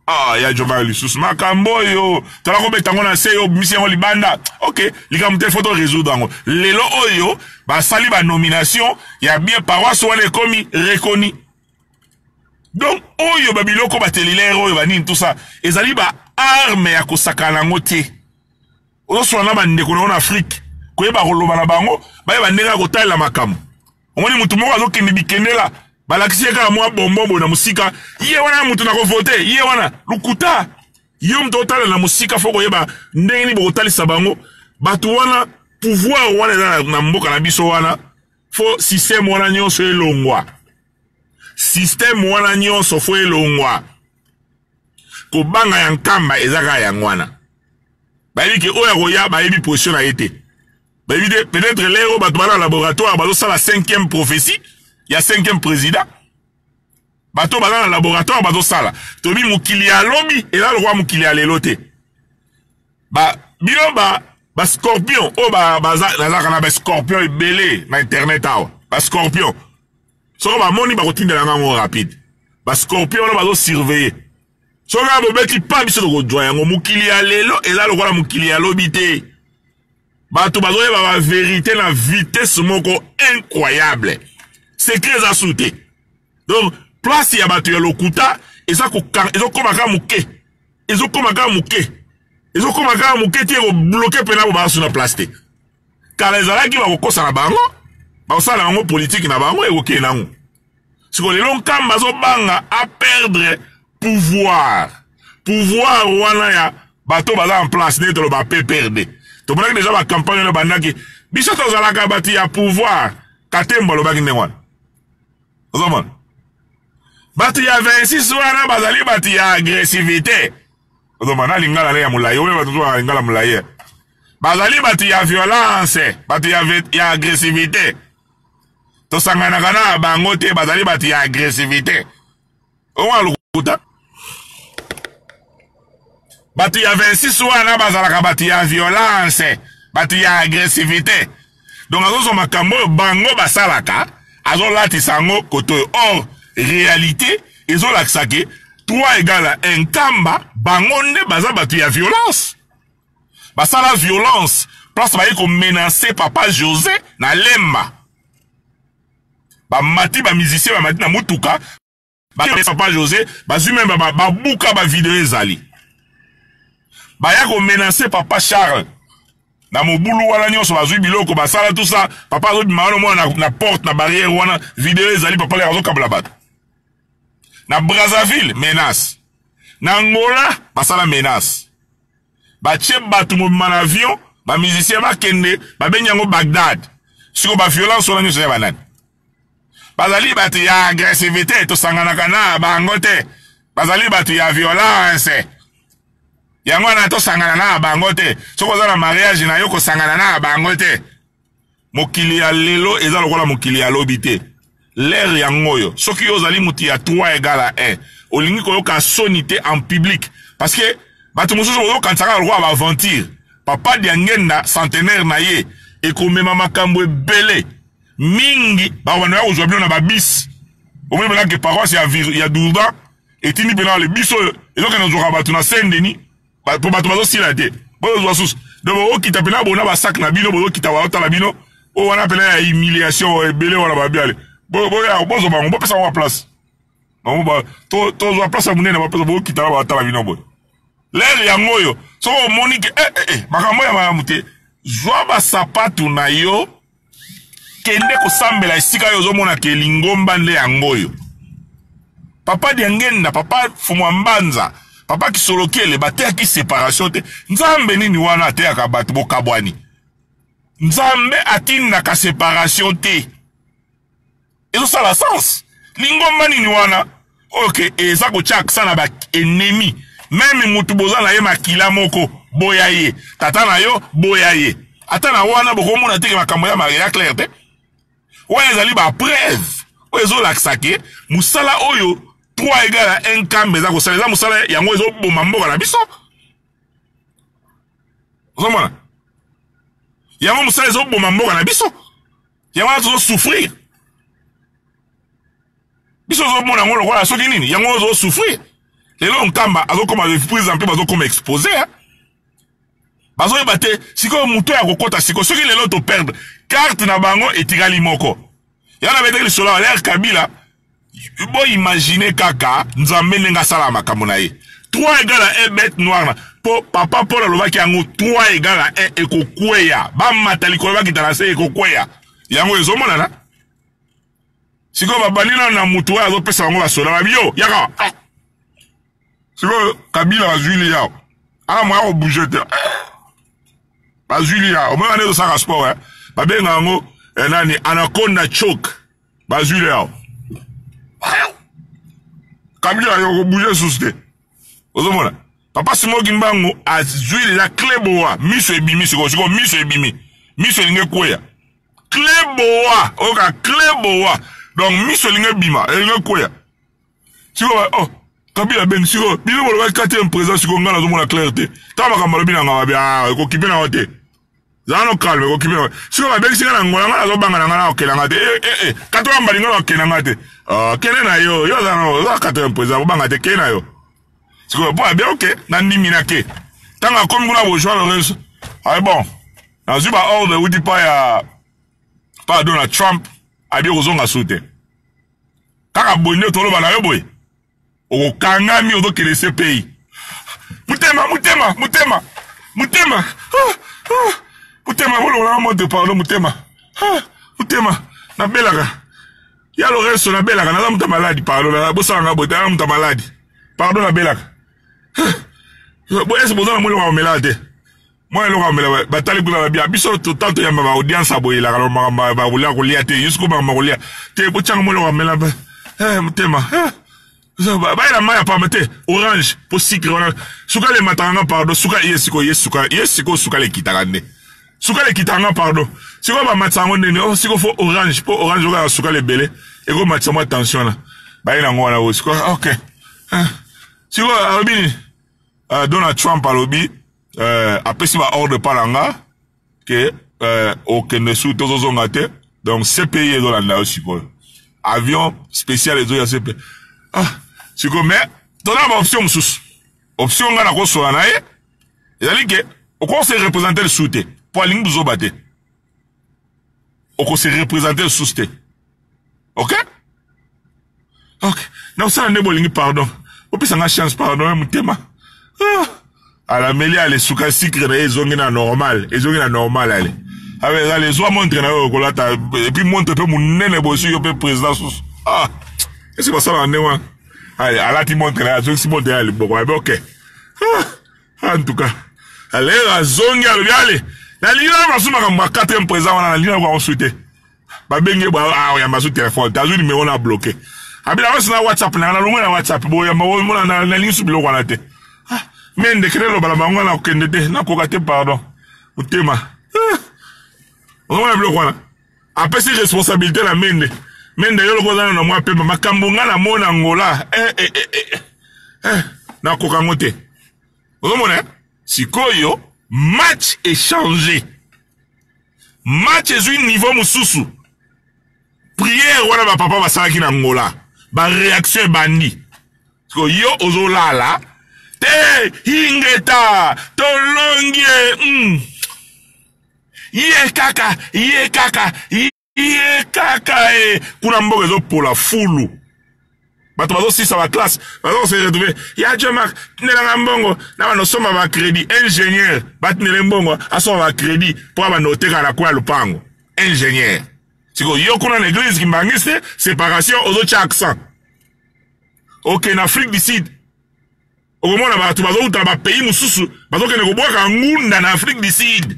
Ah, ya Joma lisusu makambo oyo tala kobeta yango na se yo obimisi yango libanda. Ok, likambo te, faut to résoudre yango lelo oyo. Basali ba nomination ya bien, paroisse wana ekomi reconnu. Donc oyo ba biloko ba cellulaire oyo ba nini, tout ça ezali ba arme ya kosakana yango te. Ozoswana na bandeko na yo na Afrique, koyeba koloba na bango, bayeba ndenge ya kotalela makambo. Omoni motu moko azokende bikendela, balakisi ye kaka mwa bonbon boye na mosika, ye wana motu na kovote ye wana. Lokuta. Yo moto otala na mosika, fo koyeba ndenge nini bokotalisa bango bato wana. Pouvoir wana eza na mboka na biso wana, fo système wana nyonso elongwa. Système wana nyonso fo elongwa. Kobanga ya Nkamba eza kaka yango wana. Bayebi ke oyo akoya, bayebi position na ye te, bayebi te. Peut-être lero bato bana laboratoire bazosala cinquième prophétie ya cinquième président. Bato baza na laboratoire bazosala. Toyebi mokili ya lobi eza lokola mokili ya lelo te. Ba bino ba scorpion oyo baza, nazalaka na ba scorpion ebele na internet awa. Ba scorpion soko bamoni, bakotindela ngango rapide. Ba scorpion wana bazosurveille. Soki kaka bobeti pa biso, tokozwa yango. Mokili ya lelo eza lokola mokili ya lobi te. Bato bazoyeba ba vérité na vitesse moko incroyable. Secret eza su te. Donc place ya bato ya lokuta eza ezokóma kaka moke, ezokóma kaka moke, ezokóma kaka moke, ti ekobloquer mpena bo basu na place te. Kala ezalaki bakokosa na bango, bakosala yango politike na bango, ekokende nango. Siko lelo Nkamba azobanga aperdre pouvoir. Pouvoir wana ya bato baza en place, nde toloba PPRD. Tomonaki deja bacampagne wana bandaki, biso tozalaka bato ya pouvoir. Katembo alobaki ndenge wana. Ozomona bato ya 26 wana bazali bato ya agressivité. Ozomona na lingala ne ya molai oyo, bato tozwaka lingala molai, bazali bato ya violence, bato ya agressivité, tosanganaka na bango te, bazali bato ya agressivité. Omwana lokuta. Bato ya 26 wana bazalaka bato ya violence, bato ya agressivité. Donc azozwa makambo oyo bango basalaka, azolatisa yango koto oyo. Or réalité ezolakisa ke 3 égale à 1. Nkamba bango nde baza bato ya violence, basala violence place baye komenacer papa José na Lemba. Bamati, bamusicien bamati na mutuka, papa José bazwi meme, babuka bavideo ezali. Baya komenacer papa Charles na mobulu wana nyonso, bazwi biloko, basala tout ça. Papa azobima wana mwana na porte, na barrière wana, video ezali. Papa leka azokabela bato na Brazzaville, menace na Angola, basala menace, batie bato mobima na avion, bamusicien bakende, babengi yango Bagdad. Sikoyo baviolence wana nyonso ya banani? Bazali bato ya agressivité, tosanganaka na bango te, bazali bato ya violence, yango wana tosangana na bango te. Soki oza na mariage na yo, kosangana na bango te. Mokili ya lelo eza lokola mokili ya lobi te. L'heure yango oyo, soki yo ozali motu ya 3 égale à 1, olingi koyoka soni te en public, parce que bato mosusu bozokanisaka lokola baaventure. Papa Diangenda, centenaire na ye ekomema makambo ebele mingi. Bakobanda ya kozwa bino na babisi. Omoni mpenza ke paroisse ya Dourdan etindi mpena le biso oyo ezokende kozwaka bato na Saint Denis, po bato bazosila te. Bozozwa susu, donc bokokita mpena bona basak na bino, bozokita, baotala bino. Oyo wana mpena ya humiliation ebele wana. Babiale bozwa bango, bopesa bango place, tozwa place ya monene, bapesa, bokita na batala bino boye. L'heure yango oyo, soki omoni ke eh, eh, eh, makambo ya malamu te, zwa basapatu na yo, kende kosambela esika oyo ozomona ke lingomba nde yango oyo. Papa Diangenda, papa Fumwa Mbanza, papa Kisolokele bateyaki séparation te. Nzambe nini wana ateyaka bato bokabwani? Nzambe atindaka séparation te. Ezosala sens? Lingomba nini wana oyo ke eza kotia accent na baennemi? Même mutu boza na ye makila moko, boya ye. Tata na yo, boya ye. Ata na wana bokomona teke makambo ya clair te. Wana ezali bapreuve. Oyo ezolakisa ke mosala oyo 3 égale à 1 kambe eza kosala eza mosala yango ezoboma mboka na biso. Ozomona? Yango mosala ezoboma mboka na biso. Yango wana tozo souffrir. Biso ozomona yango lokola soki nini, yango ozo souffrir. Lelo Nkamba azokoma de plus en plus bazokoma exposé hein? Bazoyeba te sikoyo moto ya kokota sikoyo soki lelo to perdre carte na bango etikali moko. Yango nabetaki lisolo ya L'air Kabila, bo imaginer kaka Nzambe ndenge asala makambo na ye. 3 égale à 1 bête noire na po papa Paul alobaki yango 3 égale à 1 ekokweya, bamata likolo bakita na se ekokweya. Yango ezomonana sikoyo babandi nano na motu oyo azopesa bango basoda babi yo yaka ah. Sikoyo Kabila bazwili yawo ana moya kobouge te, bazwili yawo omona nde ezosaka sport eh? Babenga yango eh, nani anaconda choke, bazwili yawo Kabila yo kobouge susu te. Ozomona papa Simon Kimbangu azwi deja clé boa, miso ebimi sikoyo, sikoyo miso ebimi, miso elingi ekweya. Clé boa, oyoka clé boa, donc miso elingi ebima, elingi ekweya. Sikoyo oh Kabila bengi sikoyo bino bolobaki quatrième président, sikoyo ngai nazomona clair te. Ntango makambo alobi na ngai babi ah ekokipe na yo te, zala no calme, ekokipe na yo. Sikoyo babengisi ngai na ngola, ngai nazobanga na ngai nakokela ngai te. Eh eh eh katoka mbali ngai nakokela ngai te. Ah kende na yo, yo oza oza quatrième président, kobanga te, kende na yo. Sikoyo po abi ok, nandimi na ke. Ntango akomi kuna bojua Lorenzo, ah bon nazwi ba ordre euti pa ya pa Donald Trump, abi okozonga su te. Kaka boye nde toloba na yo boye, okokangami ozokende CPI. Motema, motema, motema, motema, ah, ah, motema, bolongola montre pardon, motema, ah, motema, nabelaka ya Lorenzo, nabelaka, naza moto ya maladi pardon, bosala nga boye, naza moto ya maladi pardon, nabelaka. Ese boza na mwa eloko ya komela te? Mwa eloko ya komela batali kuna babia biso total toyamba ba audience ya boye elaka na makambo ya kolia kolia te jusqu'au makambo ya kolia te, botyanga mwa eloko ya komela eh, motema eh. Bayela mai ya pamba te, orange po sucre wana sukali emataka nga pardon, sukali ye sikoyo, ye sukali ye sikoyo, sukali ekitaka nde, sukali ekitaka nga pardon. Sikoyo bamatisa yango ndenge oh, sikoyo fo orange po orange okaka sukali ebele ekomatisa mwa tension wana bayela yango wana oyo sikoyo ok eh. Sikoyo alobi nini? Donald Trump alobi apesi ba ordre pa na nga ke okende su tozozonga te, donc CPI ezolanda yo sikoyo, avion spécial ezoya CPI. Ah, sikoyo mais tona ba option mosusu, option nga nakosola na ye ezali ke okose représenter lisusu te po alingi buzoba te, okose représenter lisusu te. Ok ok, nakosala nde bolingi pardon, opesa nga chance pardon, motema ah. Alameli ale suka sucre na ye ezongi na normal, ezongi na normal. Ale ale ale zwa montre na yo okolata, et puis montre pe monene boye yo pe président susu ah esi basalaka ndenge wana. Ale alati montre na ye, azongisi montre ya liboko abe ok ah, en tout cas ale azongi alobi ale nalingi na basu makambo ya quatrième président wana, nalingi na yango su te. Babengi ye ah oyamba su telefone te, azwi numero na bloqué, abila basi na WhatsApp na nalongwe na WhatsApp boyamba omona nalingi su biloko wana te. Ah, me ndeke naloba na bango nakokende te, nakoka te pardon, motema ah, ozomona biloko wana apesi responsabilité na Mende. Mende yo lokola oza na mwa pemba makambo nga namona Angola eh, eh, eh, eh, eh, nakoka yango te. Ozomona sikoyo match échangé, match ezwi niveau mosusu. Prière wana bapapa basalaki na Angola, ba réaction ebandi sikoyo, yo ozolala te, ingeta tolongi mm. Ye kaka, ye kaka, ye kaka e kuna mboka ezopola fulu, bato bazosisa ba classe, bazose retrouver ya Jomak tindelanga mbongo na bando osomba ba crédit, ingénieur batindele mbongo asomba ba crédit mpo abanda oteka na kwa lupango ingénieur. Sikoyo yo kuna na église kimbangiste séparation ozotya accent oke na Afrique du Sud, okomona bato bazouta na bapays mosusu bazokende kobwaka ngunda na Afrique du Sud.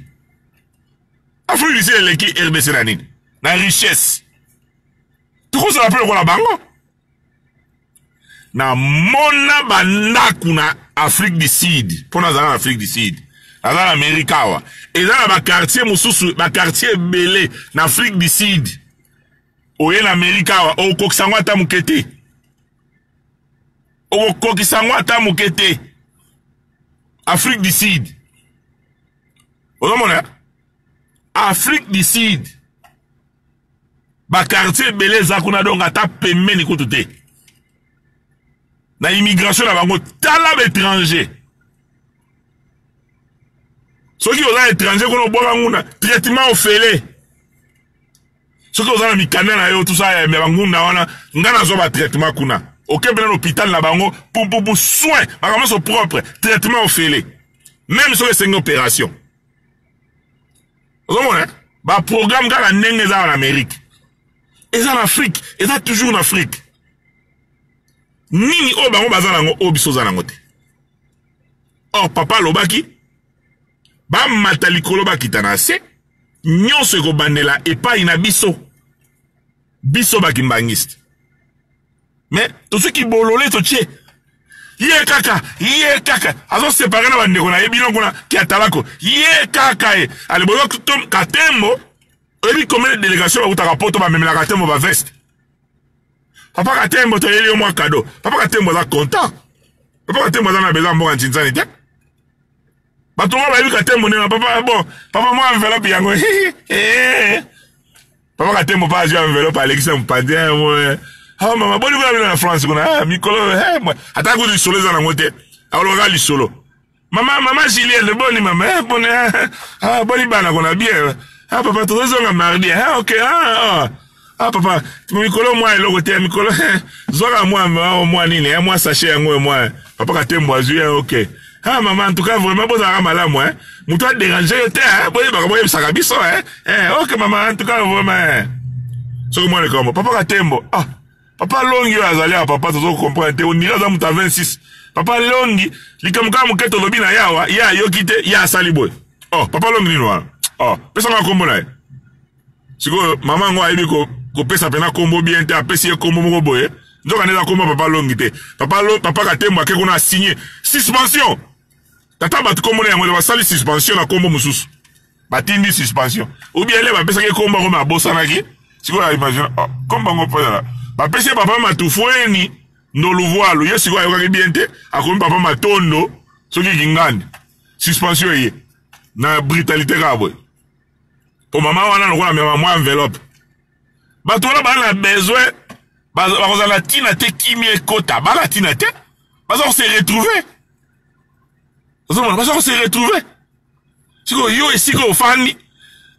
Afrique du Sud eleki RDC na nini? Na richesse. Tokozala mpe lokola bango. Namona bandako na Afrique du Sud, mpo nazala na Afrique du Sud, naza na Amerika awa, eza na bakartier mosusu, bakartier ebele na Afrique du Sud. Oye na Amerika awa, okokisa yango ata moke te. Okokokisa yango ata moke te. Afrique du Sud. Ozomona? Afrique du Sud. Ba quartier ebele eza kuna donc ata pembeni kutu te. Na immigration na bango tala ba étranger. Soki oza étranger kuna obwaka nguna traitement ofele. Soki oza na mikanda na yo tout ça ya bangunda wana nga nazwa ba traitement kuna. Oke mpena na hôpital na bango pumpupu soin makambo nyonso propre traitement ofele. Même soki esengi opération. Ozomona ba programme kaka ndenge eza na Amérique. Eza na Afrique, eza toujours na Afrique. Nini oyo bango baza nango oyo biso oza nango te. Or papa alobaki bamata likolo bakita na se nyonso ekobandela epai na biso biso bakimbangiste mais tozwi kibolole totie ye kaka ye kaka azosepare na bandeko na ye bino kuna kiatalako ye kaka ye ale boyo katembo oyebi combien de délégation bakutaka poto bamemelaka katembo baveste papa katembo toyeli yo mwa kado papa katembo aza content papa katembo aza na besoin mboka ntinzani te bato ngo bayebi katembo ndenge papa bon papa mwa enveloppe yango eh. papa katembo pa azwi enveloppe alekisa mopanzi eh, ah mama boni kuna bino na france kuna ah, mikolo eh, ata kutu lisolo eza nango te akolobaka lisolo mama mama julienne boni mama eh, boni ah, ah, boni bana kona bien ah papa tozozonga mardi ah, ok ah, ah. ah papa mikolo mwa eloko te mikolo eh, zwaka mwa mwa nini eh, mwa sachet yango mwa papa katembo azwi eh, ok ah mama en tout cas vraiment bozalaka malamu eh moto aderange yo te eh, boyebaka boyebisaka biso eh, eh ok mama en tout cas vraiment eh. soki mwana likambo papa katembo ah papa longi oyo azali awa papa tozo comprendre te ondire aza moto ya 26 papa longi likambo kaka moke tolobi na ye awa ye ayoki te ye asali boye oh papa longi nini wana oh pesanga nkombo na ye sikoyo mama yango ayebi kopesa mpena nkombo bien te apesi ye nkombo moko boye nzoka nde eza nkombo papa longi te papa, lo, papa katembo ake kuna asigne suspension tata bato nkombo na yango basali suspension na nkombo mosusu batindi suspension ou bien ele bapesaki nkombo yango me abosanaki sikoyo aimagine oh, nkombo yango mpo bapesi ye papa matufueni ndoluvualu ye sikoyo ayokaki bien te akomi papa matondo soki kingandi suspension eye na brutalité kaka boye po mama wana lokola amema mwa enveloppe bato wana baa na besoin bakozala na ntina te kimia ekota baa na ntina te baza kose retrouver ozomona baza kose retrouver sikoyo yo esika ofandi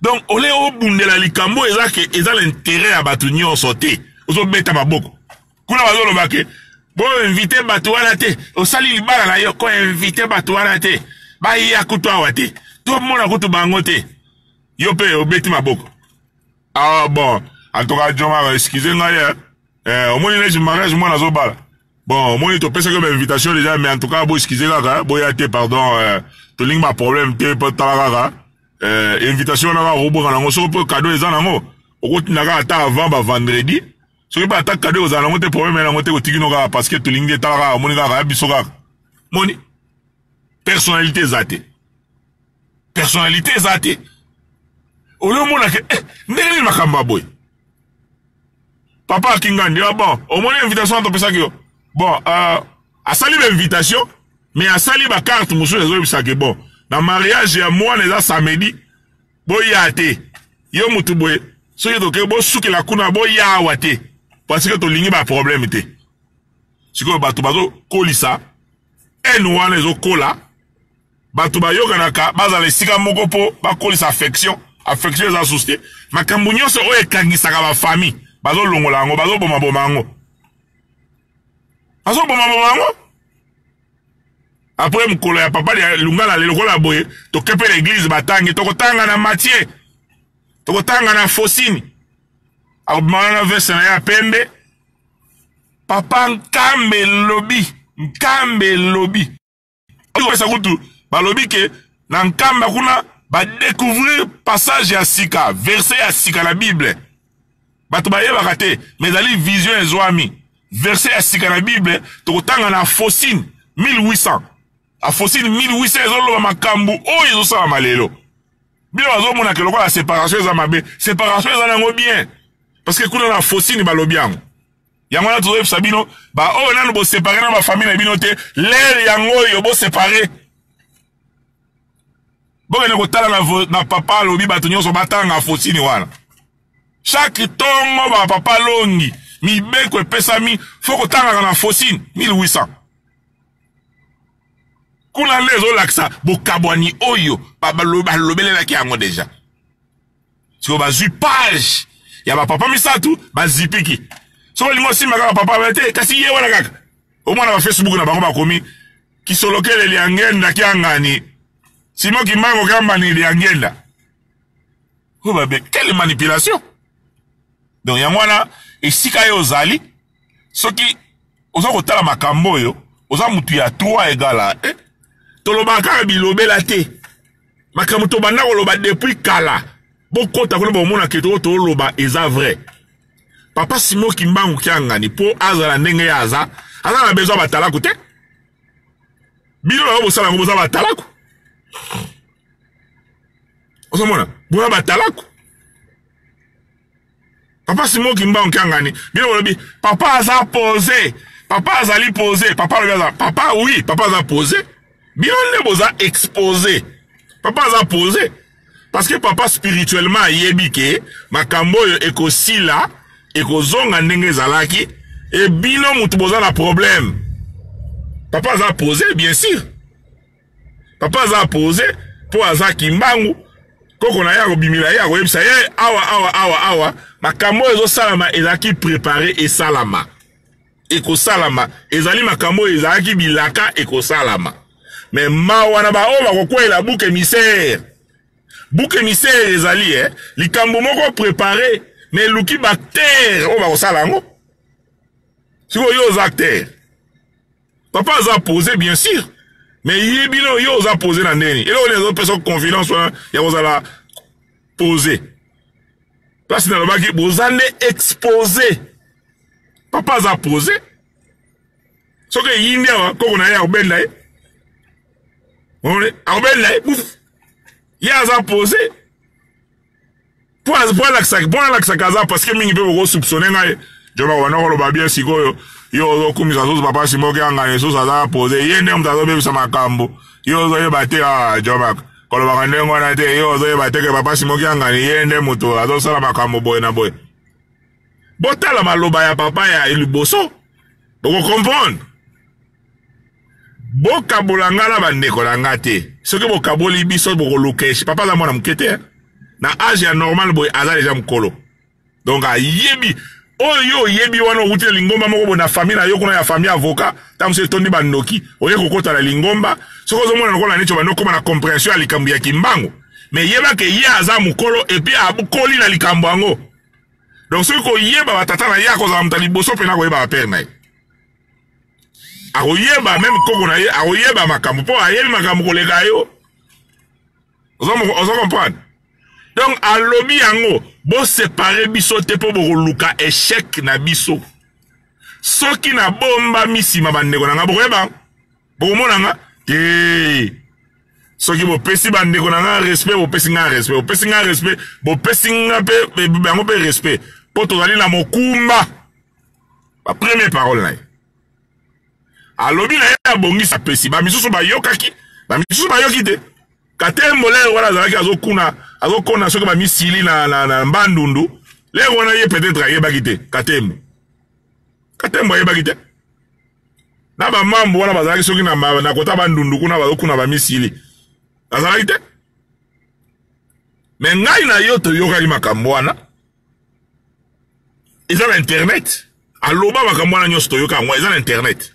donc ole obundela likambo eza ke eza na intérêt ya bato nyonso te ozobeta maboko kuna bazoloba ke boinvite bato wana te osali libala na yo koinvite bato wana te baya kutu awa te tomona kutu bango te yo mpe obeti maboko ah bon en tout cas jongaka excuse ngai eh, eh omoni neti mariage mwana azobala bon omoni topesaki ba invitation déjà mais en tout cas bo excuse kaka boya te pardon eh, tolingi ba problème te mpo tala kaka eh, invitation wana kaka okoboka nango soki mpe cadeau eza nango okotinda kaka ata avant ba vendredi soki mpe ata kado ekozala nango te problème ya nango te kotiki no kaka parce que tolingi te tala kaka omoni kaka ya biso kaka moni personnalité eza te personnalité eza te oyo omonake eh, ndenge nini makambo ya boye papa akingandi ah bon omoni invitation topesaki yo bon euh, asali ba invitation mais asali ba carte mosusu ezoyebisake bon na mariage ya mwana eza samedi boya te yo mutu boye soki toke bosukela kuna boya awa te parce que tolingi ba problème te sikoyo bato bazokolisa haine wana ezokola bato bayokanaka bazala esika moko mpo bakolisa affection affection eza susu te makambo nyonso oyo ekangisaka bafamille bazolongola yango bazobomaboma yango bazobomaboma yango après mokolo ya papa ya lungala lelo lokola boye toke mpe na eglise batangi tokotanga na Matthieu tokotanga na Fosini akobima na veste na ye ya pembe papa nkambe elobi nkambe elobi opesa kutu balobi ke na nkamba kuna badecouvrir passage ya sika verset ya sika na bible bato bayebaka te mais ezali vision ezwami verset ya sika na bible tokotanga na fosine 1800 afosine 1800 ezoloba makambo oyo ezosalama lelo bino bazomona ke lokola separation eza mabe separation eza nango bien. Parce que kuna na Fosini balobi yango. Yango wana tozoyebisa bino baoyo nanu bosepare na bafamille na bino te, lere yango oyo bosepare. Bokende kotala na, na papa alobi bato nyonso batanga Fosini wana. Chaque tongo ba papa longi mibeko epesami fo kotangaka na Fosini 1800. Kuna nde ezolakisa bokabwani oyo balobelelaki yango deja. Sikoyo bazwi page ya bapapa misatu bazipiki. Soki olingi osimba kaka papa te, kasi ye wana kaka. Omona ba Facebook na bango bakomi kisolokele liangenda kiangani Simon Kimbangu kiambani liangenda. Oyo babe quelle manipulation. Donc yango wana esika yo ozali soki oza kotala makambo oyo oza mutu ya 3 egal a eh? Tolobaka kaka bilobela te. Makambo tobanda koloba depuis kala. Bokota kuna bomona ke to toloba eza vrai. Papa Simon Kimbangu Kiangani po azala ndenge ye aza, aza na besoin batalaku te. Bino na bosala yango boza batalaku. Ozomona, boza batalaku. Papa Simon Kimbangu Kiangani, bino bolobi papa aza posé, papa azali posé, papa alobi aza papa oui, papa aza posé. Bino nde boza exposé. Papa aza posé parce que papa spirituellement ayebi ke makambo oyo ekosila, ekozonga ndenge ezalaki e bino mutu boza na problème. Papa aza posé bien sûr. Papa aza posé po aza Kimbangu. Koko na ye akobimela ye akoyebisa ye awa awa awa awa makambo oyo ezosalama ezalaki préparé esalama. Ekosalama ezali makambo oyo ezalaki bilaka ekosalama. Mais mawa na baoyo bakokweyela bouc émissaire. Bouc émissaire ezali likambo moko préparé mais eluki ba acteur oyo bakosala yango. Sikoyo yo oza acteur. Papa aza posé bien sûr. Mais ye bino yo oza posé na ndeni. Eloko nini ezopesa confiance wana ya kozala posé. Place nalobaki boza nde exposé. Papa aza posé. Soki eyindi awa koko na ye akobenda ye. Omoni akobenda ye bouf. Ye aza posé. Po alakisaka aza parce que mingi mpe boko soupçonner ngai. Joba kobanda koloba bien sikoyo yo ozokumisa susu papa Simon Kiangani susu aza posé ye nde moto azobebisa makambo yo ozoyeba te ah Joba kolobaka ndenge wana te yo ozoyeba te ke papa Simon Kiangani ye nde moto azosala makambo boye na boye. Botala maloba ya papa ya liboso boko comprendre. Bokabola nga na bandeko na nga te. Soki bokaboli biso bokoluka eshi. Papa aza mwana moke te. Na age ya normal boye aza deja mokolo. Donc ayebi oyo yo oyebi wana owuti na lingomba moko boye na famille na yo kuna ya famille avocat ntango mosusu etondi bandoki oye kokota na lingomba soki ozomona lokola neti obandi okoma na comprehension ya likambo ya Kimbangu mais yeba ke ye aza mokolo et puis akoli na likambo yango. Donc soki koyeba batata na ye akozala moto ya liboso mpena koyeba bapere na ye. Akoyeba meme koko na ye akoyeba makambo mpo ayebi makambo koleka yo. Ozo comprendre? Donc alobi yango bo séparer biso te mpo bokoluka échec na biso. Soki na bombami nsima bandeko na nga bokoyeba bokomona nga te. Soki bopesi bandeko na nga respect, bopesi nga respect, bopesi nga respect, bopesi nga mpe bango mpe respect mpo tozali na mokumba. Ba première parole na ye alobi na ye abongisa apesi ba misusu bayokaki, ba misusu bayoki te. Katembo lere wana azalaki azokuna azokona soki ba misili na Mbandundu lere wana ye peut-être ayebaki te. Katembo Katembo ayebaki te na ba mambo wana bazalaki soki na kota Bandundu kuna bazokuna ba misili azalaki te. Mais ngai na yo toyokaki makambo wana eza na internet. Aloba makambo wana nyonso toyoka yango eza na internet.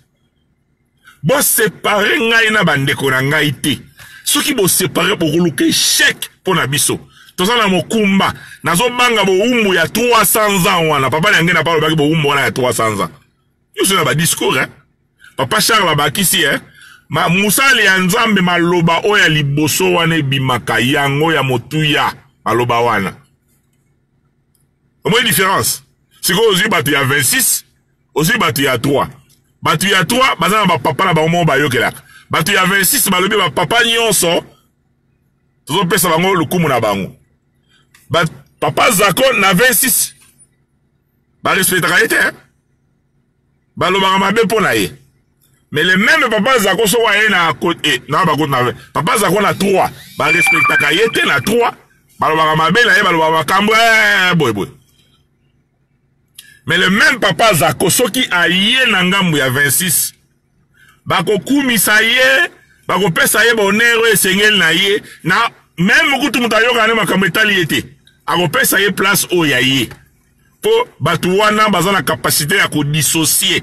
Bo séparer ngai na bandeko na ngai te. Soki bo séparer bokoluka échec mpo na biso. Toza na mokumba. Nazobanga bowumbu ya 300 ans wana. Papa na ngai na pa alobaki bowumbu wana ya 300 ans. Nyonso na ba discours hein. Papa Charles abakisi hein. Ma mosali ya Nzambe maloba oyo ya liboso wana ebimaka yango ya motuya maloba wana. Omoni différence? Sikoyo ozwi bato ya 26, ozwi bato ya 3. Bato ya 3 baza na bapapa na bango moko bayokelaka. Bato ya 26 balobi bapapa nyonso tozopesa bango lokumu na bango. Ba papa Zako na 26. Barespectaka ye te, balobaka mabe mpo na ye. Mais le même papa Zako soko aye na eh, na bakoti na papa Zako na 3, barespectaka ye te na 3, balobaka mabe na ye, balobaka makambo eh, boye boye. Mais le même papa Zako soki aye na ngambo ya 26, bakokumisa ye, bakopesa ye bonheur oyo esengeli na ye, na meme kutu moto ayokana ne makambo etali ye te, akopesa ye place oyo ya ye. Po bato wana baza na capacité ya kodissocier,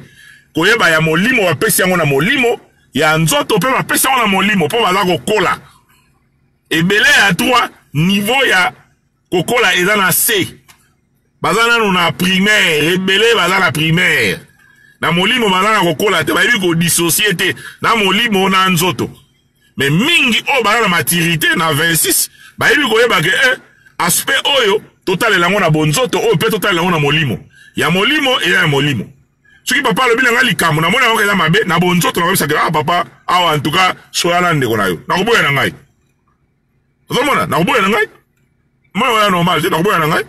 koyeba ya molimo bapesi yango na molimo, ya nzoto pe bapesi yango na molimo, po baza kokola. Ebele ya 3 niveau ya kokola eza na C. Baza nanu na primaire, ebele baza na primaire. Na molimo baza na kokola te, bayebi kodissocier te na molimo na nzoto. Mais mingi oyo baza na maturité na 26, bayebi koyeba ke aspect oyo totalela yango na bonzoto, oyo pe totalela yango na molimo. Ya molimo eza ya molimo. Soki papa alobi na ngai likambo, namoni yango eza mabe, na bonzoto nakoyebisa ke, ah, papa, awa en tout cas, soya na ndeko na yo. Nakoboya na ngai. Ozomona, nakoboya na ngai. Mwana oya normal te, nakoboya na ngai.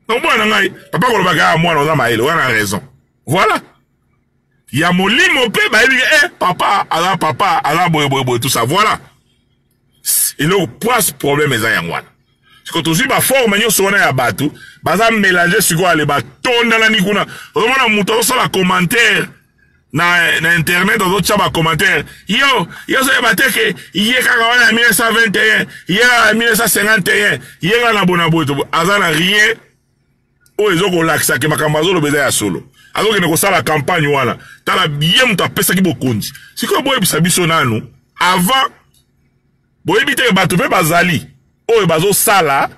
Nakoboya na ngai. Papa kolobaka, ah, mwana oza mayele, oza na raison. Voilà. Ya molimo pe bayebi ke, papa, aza papa, aza boye, boye, boye, tout ça. Voilà. Eloko place problème eza yango wana. Siko tozwi ba forme nyonso wana ya bato, baza mélanger sikoyo, ale batondanani kuna. Ozomona moto azosala commentaire na internet, azotia ba commentaire. Yo, yo ozoyeba te ke ye kaka wana ya 1921, ye kaka ya 1951, ye kaka na bona boye, to boye. Aza na rien oyo ezokolakisa ke makambo azoloba eza ya solo. Azokende kosala campagne wana. Tala ye moto apesaki bokonzi. Sikoyo boyebisa biso nanu avant, boyebi te ke bato mpe bazali oyo bazosala,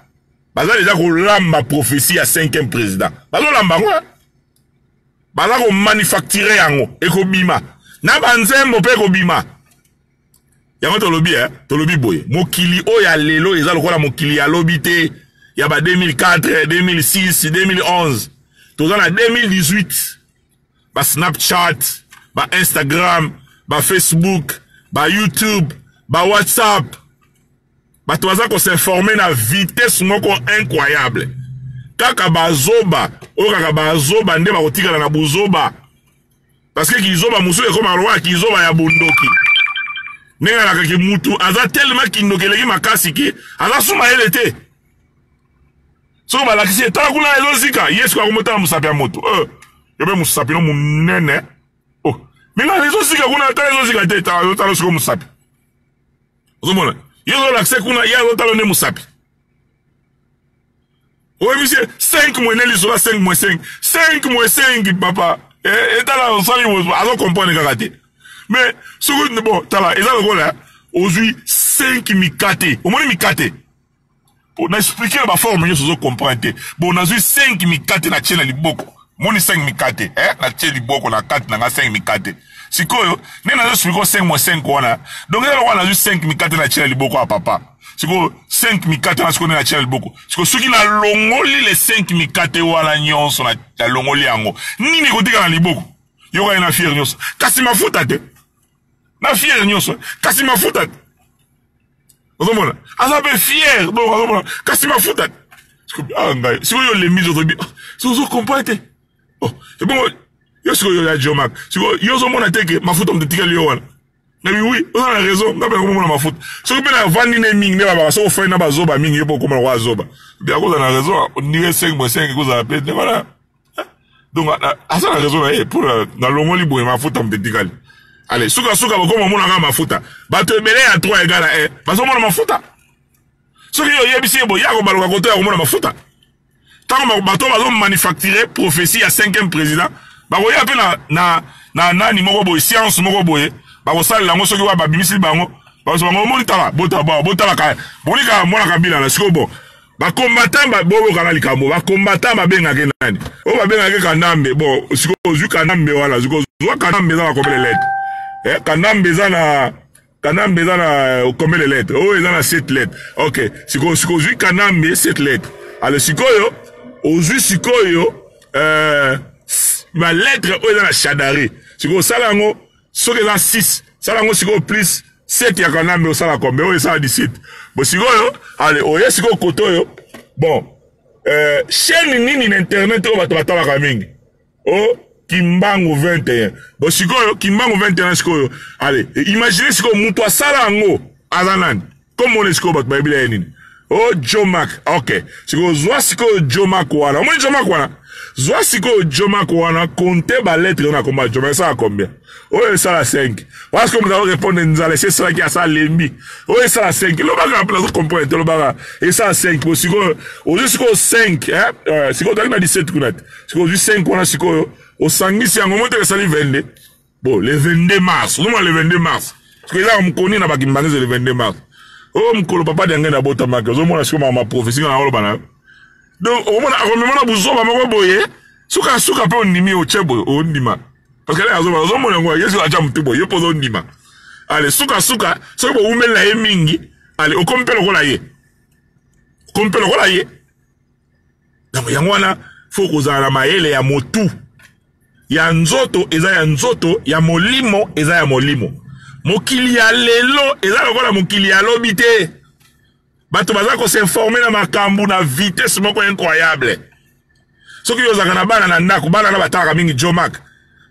baza deja kolamba prophétie ya 5e président. Bazolamba yango, hein? Baza komanufacturer yango, ekobima na banzembo mpe ekobima. Yango tolobi, hein? Tolobi boye, mokili oyo ya lelo eza lokola mokili ya lobi te, ya ba 2004, 2006, 2011. Toza na 2018. Ba Snapchat, ba Instagram, ba Facebook, ba YouTube, ba WhatsApp. Bato baza ko s'informer na vitesse moko incroyable. Kaka bazoba, oyo kaka bazoba nde bakotikala na buzoba. Parce que kizoba mosusu ekoma lokola kizoba ya bondoki. Ndenge alaka ke mutu aza tellement kindoki eleki makasi ke aza su mayele te. Soki balakisi ye, tala kuna ezozika, ye sikoyo akomotala mosapi ya moto. Yo pe mosapi no monene. Oh, mais nga ezozika kuna, tala ezozika te, tala, tala sikoyo mosapi. Ozomona? Ye ozolakisa kuna, ye azotala nde mosapi. Oyebisi ye, 5 moins nde lisolo ya 5 moins 5. 5 moins 5, papa. Etala osali moto, azo comprendre kaka te. Mais soki, bon, tala, eza lokola, ozwi 5 mikate. Omoni mikate? Bon, na expliquer na ba forme nyonso ozo comprendre te. Bon, nazwi 5 mikate na tie na liboko. Moni 5 mikate, eh, na tie liboko na kati na nga 5 mikate. Sikoyo, nde nazo expliquer 5 moins 5 wana. Donc eza lokola nazwi 5 mikate na tie na liboko ya papa. Sikoyo 5 mikate na sikoyo nde na tie na liboko. Sikoyo soki nalongoli les 5 mikate wana nyonso, nalongoli yango, nini ekotika na liboko? Yoka ye na fier nyonso. Kasi mafuta te. Na fier nyonso. Kasi mafuta te. Ozomona? Aza pe fier, donc ozomona kasi mafuta te. Sikoyo, ah, ngai, sikoyo yo lembi nzoto bi, ah, sikoyo ozo comprendre te. Oh, et bon, yo sikoyo ya Jomack. Sikoyo yo ozomona te ke mafuta moto etikali yo wana. Na bi oui, oza na raison, nga pe nakomona mafuta. Soki pe na vandi ne mingi, nde babaka, soki ofandi na bazoba mingi, yo pe okoma lokola zoba. Bi akozala na raison, ondire 5 moins 5 ekozala pe, nde wana. Donc, aza na raison na ye, pour na longoli boye mafuta moto etikali. Allez, suka suka bakoma mona kaka mafuta. Bato ebele ya 3 égale à 1, bazomona mafuta. Soki yo oyebisi ye boye, ya kobaloka koto ya komona mafuta. Tango bato bazo manufacturer prophétie ya 5e président, bakoya pe na nani moko boye, science moko boye, bakosalela yango soki wa babimisi bango, bakosa bango omoni tala, botala, bo, botala ka, boni ka mwana Kabila na sikoyo bon. Ba combattant ba boboka na likambo, ba combattant ba bengake nani? Oyo ba bengake Kanambe, bon, sikoyo ozwi Kanambe wana, sikoyo ozwa Kanambe eza na combien de lettres? Kanambe eza na, Kanambe eza na combien de lettres? Oyo eza na 7 lettres. OK, sikoyo, sikoyo ozwi Kanambe 7 lettres. Alors sikoyo ozwi sikoyo ba lettres oyo eza na Shadary. Sikoyo osala yango soki eza 6, sala yango sikoyo plus 7 ya Kanambe osala combien? Oyo esala 17. Bon sikoyo, allez, oye sikoyo koto oyo. Bon, Chaîne nini na internet oyo bato batalaka mingi? O oh, Kimbangu 21. Bo sikoyo Kimbangu 21 sikoyo. Allez, imaginez sikoyo mutu asala yango aza nani? Komona sikoyo bato bayebi ye nini? O oh, Joe Mac. Ok. Sikoyo zwa sikoyo Joe Mac wana. Omoni Joe Mac wana? Zwa sikoyo Joe Mac wana, compter ba lettres na komba Joe Mac esala combien? Oyo esala 5. Wana sikoyo moto répondre nzala esi esalaki asa lembi. Oyo esala 5. Lobaka mpe nazo comprendre te lobaka esala 5. Bo sikoyo ozwi sikoyo 5, hein? Sikoyo ozalaki na 17 kuna te. Sikoyo ozwi 5 wana sikoyo osangisi yango moto esali 22. Bon, le 22 mars. Ozomona le 22 mars. Sikoyo ezaka mokoni na bakimbangisi le 22 mars. Oyo mokolo papa Diange na botamaki. Ozomona sikoyo mama prophétie nga na oloba na yo. Donc okomona akomema na buzoba moko boye. Suka suka mpe ondimi otie boye ondima. Parce que azoba ozomona yango Yesu atia motu boye yo mpo ozondima. Ale suka suka soki bowumeli na ye mingi, ale okomi mpe lokola ye. Okomi mpe lokola ye. Donc yango wana faut kozala na mayele ya motu. Ya nzoto eza ya nzoto, ya molimo eza ya molimo. Mokili ya lelo eza lokola mokili ya lobi te. Bato baza ko s'informer na makambo na vitesse moko incroyable. Soki yo ozalaka na bana na ndako, bana na batalaka mingi Joe Mac.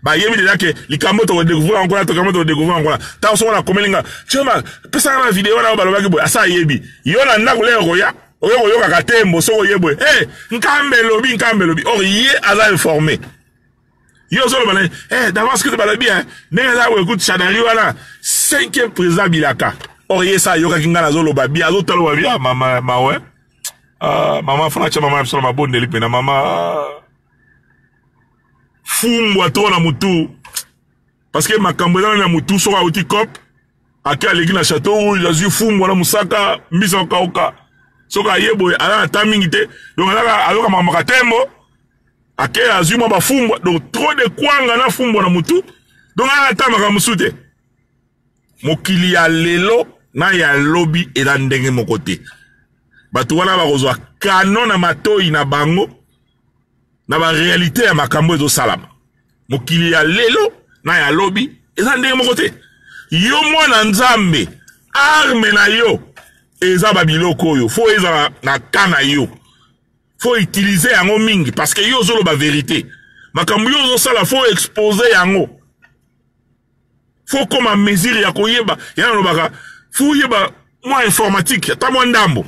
Bayebi deja ke likambo toko découvrir yango kuna, tokambo toko découvrir yango kuna. Ntango soki nakomeli nga, Joe Mac, pesaka na video wana oyo balobaki boye, asa ayebi. Yo na ndako lelo okoya, oye koyoka katembo soki oye boye. Eh, nkambe elobi, nkambe elobi. Or ye aza informé. Yo ozoloba na ye, eh, d'avance que balobi, hein, ndenge eza boye, écoute, Shadary wana, cinquième président bilaka. Or ye sa ayokaki nga nazoloba bien, azotala loba bien, ah, mama, mawe. Ah, mama fana atia mama na biso na mabondeli mpe na mama fumbwa to na mutu parce que makambo eza na mutu soki auti cop ake aleki na chateau rouge azwi fumbwa na mosaka mbisa okauka soki aye boye aza na temps mingi te donc azaka ayoka makambo katembo ake azwi mwa bafumbwa donc trop de kwanga na fumbwa na mutu donc aza na temps makambo mosusu te. Mokili ya lelo na ya lobi eza ndenge moko te. Bato wana bakozwa kano na matoi na bango na ba realite ya makambo ezosalama. Mokili ya lelo na ya lobi eza ndenge moko te. Yo mwana Nzambe, arme na yo eza ba biloko oyo fo ezala na ka na yo. Faut utiliser yango mingi parce que yo ozoloba verite. Makambo yo ozosala faut exposer yango. Faut koma mesure ya koyeba ya nalobaka faut oyeba mwa informatique ata mwa ndambo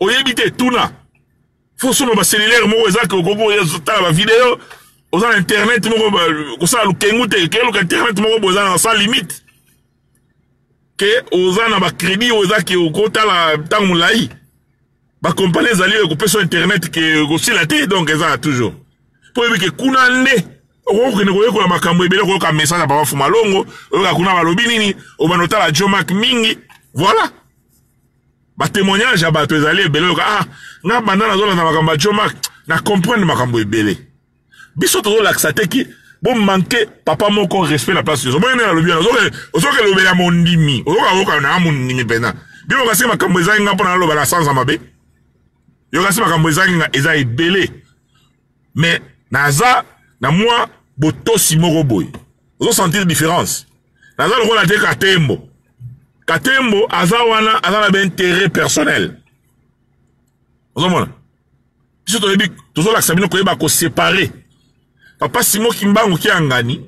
oyebi te tuna faut soma ba cellulaire moko eza ke okoki kotala ba video oza na internet moko kosala lukengu te keluka internet moko boye eza na sans limite ke oza na ba crédit oyo eza ke okotala ntango molai. Ba compagnie ezali oyo ekopesa internet ke kosila te donc eza toujours po oyebi ke kuna nde okoki kokende koyekola makambo ebele okoyoka message ya papa Fumalongo oyoka kuna balobi nini obanda otala Joe Mac mingi voilà ba témoignage ya bato ezali ebele oyoka ah nga banda nazolanda makambo ya Joe Mac na comprendre makambo ebele. Biso tozolakisa te ki bo manquer papa moko respect na place nyonso. Boye nde nalobi wana ozoke lobela mondimi ozoka oyoka na mondimi mpenza. Bino kasi makambo ezangi nga mpo na naloba na sanza mabe. Yo kasi makambo ezangi nga eza ebele. Mais naza na mwa botosi moko boye. Ozo sentir différence. Naza lokola te Katembo. Katembo aza wana aza na ba intérêt personnel. Ozomona? Biso toyebi tozolakisa bino koyeba ko séparer. Papa Simon Kimbangu Kiangani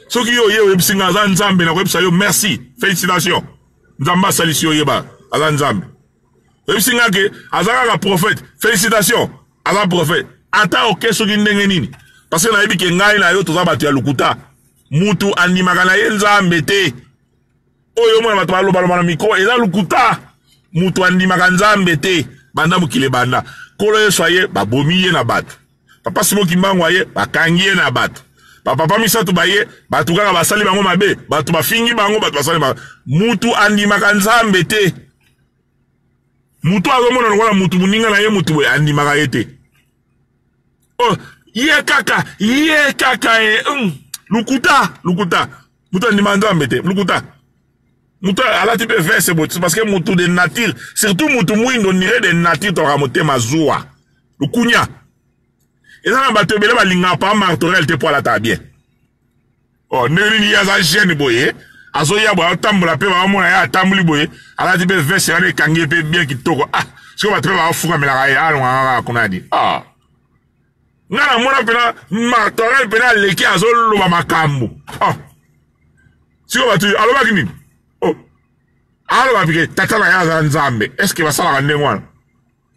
soki yo oye oyebisi nga aza Nzambe na koyebisa yo merci félicitations. Nzambe asalisi yo oyeba aza Nzambe. Oyebisi nga ke aza kaka prophète félicitations aza prophète. Ata oke soki ndenge nini parce que nayebi ke ngai na yo toza bato ya lokuta. Mutu andimaka na ye Nzambe te. Oyo omona bato balobaloba na micro eza lokuta. Mutu andimaka Nzambe te banda mokili ebanda. Nkolo Yesu aye babomi ye na bato. Papa Simon Kimbangu aye bakangi ye na bato. Ba papa misato baye bato kaka basali bango mabe, bato bafingi bango, bato basali bango. Mutu andimaka Nzambe te. Mutu azomona lokola mutu moninga na ye mutu boye andimaka ye te. Oh, ye kaka, ye kaka e, lukuta, lukuta. Mutu andima Nzambe te, lukuta. Mutu alati pe veste boye parce que mutu de nature, surtout mutu mwindo nire de nature toka motema zuwa. Lukunya. Eza na bato ebele balingaka pa martorel te po alata bien. Oh, ndenge nini ye aza jeune boye, azoya boye atambola pe bamona ye atamboli boye, alati pe veste wana ekangi ye pe bien kitoko. Ah, Sikoyo bato mpe bafukamelaka ye, alongaka kaka kuna di. Ah. Nga namona mpena Martorel mpena aleki azoloba makambo. Ah. Sikoyo bato alobaki nini? Oh. Aloba pike tata na ye aza Nzambe. Est-ce que basalaka ndenge wana?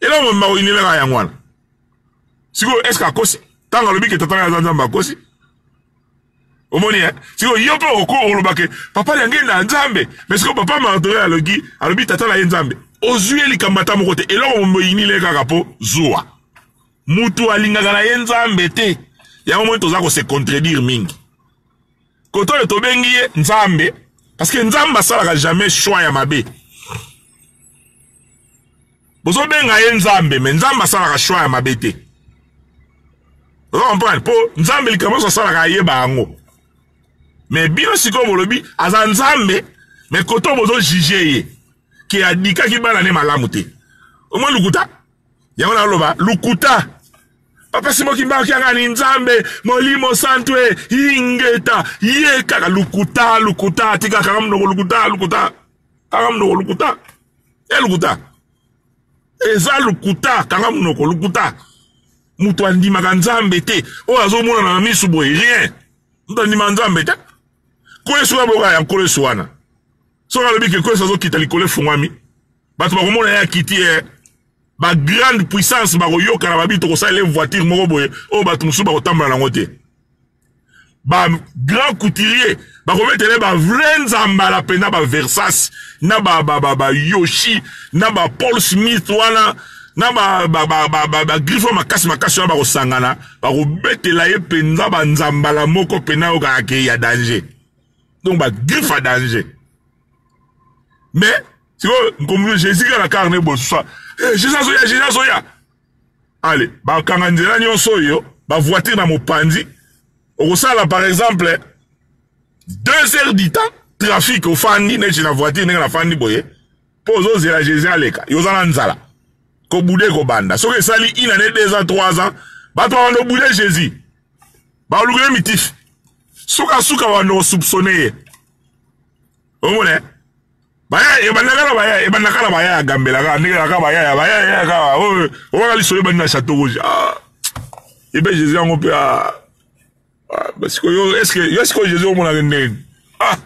Eloko mobimba koyinelaka yango wana. Sikoyo est-ce que akosi? Ntango alobi ke tata na ye aza Nzambe akosi? Omoni eh? Sikoyo yo mpe oko oloba ke papa na ngai na Nzambe. Mais sikoyo papa Martorel alobi, alobi tata na ye Nzambe. Ozwi ye likambo ata moko te. Eloko mobimba oyinile kaka mpo zuwa. Mutu alingaka na ye Nzambe te. Yango moni toza ko se contredire mingi. Koto oyo tobengi ye Nzambe parce que Nzambe asalaka jamais choix ya mabe. Bozobenga ye Nzambe mais Nzambe asalaka choix ya mabe te. Ozo comprendre? Po Nzambe likambo nyonso asalaka ayeba yango. Mais bino sikoyo bolobi aza Nzambe mais koto bozo juger ye ke adikaki bana ne malamu te. Omoni lokuta? Yango naloba lokuta. Papa Simon Kimbangu Kiangani Nzambe Molimo Santu e ingeta ye kaka lokuta lokuta tika kaka monoko lokuta lokuta kaka monoko lokuta e lokuta eza lokuta kanga monoko lokuta moto andimaka Nzambe te oyo azomonana na misu boye rien moto andimaka Nzambe te Nkolo Yesu aboka ya Nkolo Yesu wana soki alobi ke Nkolo Yesu azokita likolo efungwami bato bakomona ye akiti ye ba grande puissance bakoyokana babi tokosalela voiture moko boye oyo bato mosusu bakotambola nango te ba grand couturier bakobetele ba vrai nzambala mpenza ba Versace na ba, ba, ba, ba Yoshi na ba Paul Smith wana na ba, ba, ba, ba, ba, ba griffe makasi makasi wana bakosangana bakobetela ye mpenza banzambala moko mpenza oyo kaka ke ya danger donc ba griffe ya danger mais sikoyo nkombo Jésus kaka na carne bosusa eh, Jésus azoya Jésus azoya ale bakanga nzela nyonso oyo ba voiture na mopanzi okosala par exemple 2 heures du temps trafic ofandi neti na voiture ndenge nafandi boye mpo ozozela Jésus aleka yo oza na nzala kobude kobanda soki esali une année 2 ans 3 ans bato babanda obude Jésus baluka ye mitifi sukasuka babanda kosoupçonne ye omona baya ebandaka na baya ebandaka na baya ya gambela kaka ndenge kaka baya ya baya ya kaka oyo owaka lisolo ebandi na chateau rouge ah ebe Jésus yango mpe ah sikoyo est ce que yo sikoyo Jésus omonaka ndenge ah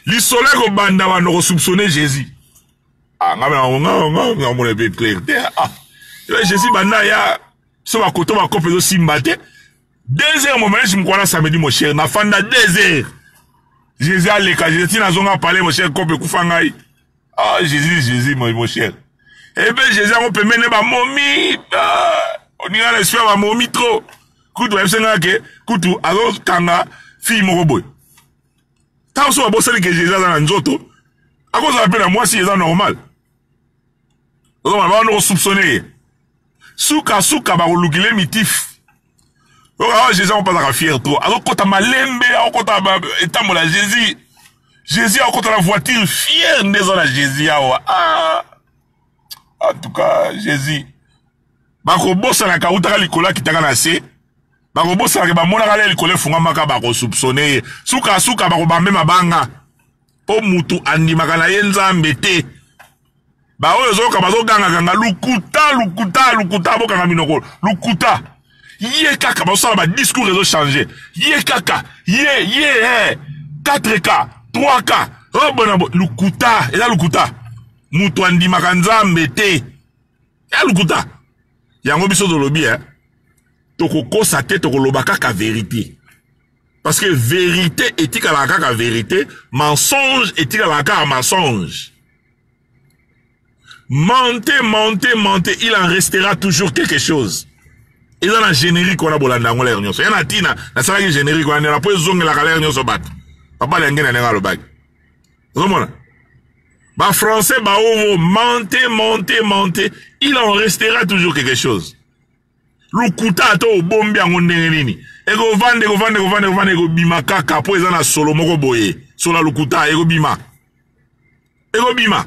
lisolo ekobanda bando kosoupçonne Jésus ah nga nga nga nga omona mpe clair te ah Jésus banda ya so bakoto bakope ezosimba te 2 heures momanesi mokwana samedi mon cher nafanda 2 heures Jésus aleka Jésus tina azonga palais mon cher kope ekufa ngai ah Jésus Jésus mon cher ebe Jésus yango pembeni bamomi ah, oninga na esprit ya bamomi trop kutu bayebisi ngai ke kutu azokanga fille moko boye ntango so babosani ke Jésus aza na nzoto akozala mpe na mwasi eza normal ozomona babanda kosoupçonne ye sukasuka bakolukile mitif oyo awa Jésus yango mpazaka fier trop azokɔta malembe akokɔta etambola Jésus Jésus akokɔta na voiture fier nde eza na Jésus awa ah! En tout cas Jésus bakobosanaka autaka likolo akitaka na se bakobosanaka bamonaka le likolo efungwamaka bakosoupçonne ye sukasuka bakobambe mabanga mpo mutu andimaka na ye Nzambe te baoyo ozoyoka bazogangaganga lukuta lukuta lukuta bokanga minoko lukuta ye kaka bazosala badiscours ezochange ye kaka ye ye eh. 4K 3K obona oh, lukuta eza lukuta mutu andimaka Nzambe te ya lukuta yango biso tolobi eh. Tokokosa te tokoloba kaka verité parce que vérité etikalaka kaka vérité mensonge etikalaka kaka mensonge mentez mentez mentez il en restera toujours quelque chose eza na générique wana bolanda yango lere nyonso ya na ntina nasalaki générique wana ndena mpo ezongelaka lere nyonso bato papa lenge na ndenge alobaki ozomona bafrançais baovo mentez mentez mentez il en restera toujours quelque chose Lokuta ata obombi yango ndenge nini ekovanda ekovanda ekovanda ekovanda ekobima kaka mpo eza na solo moko boye solo ya lokuta ekobima ekobima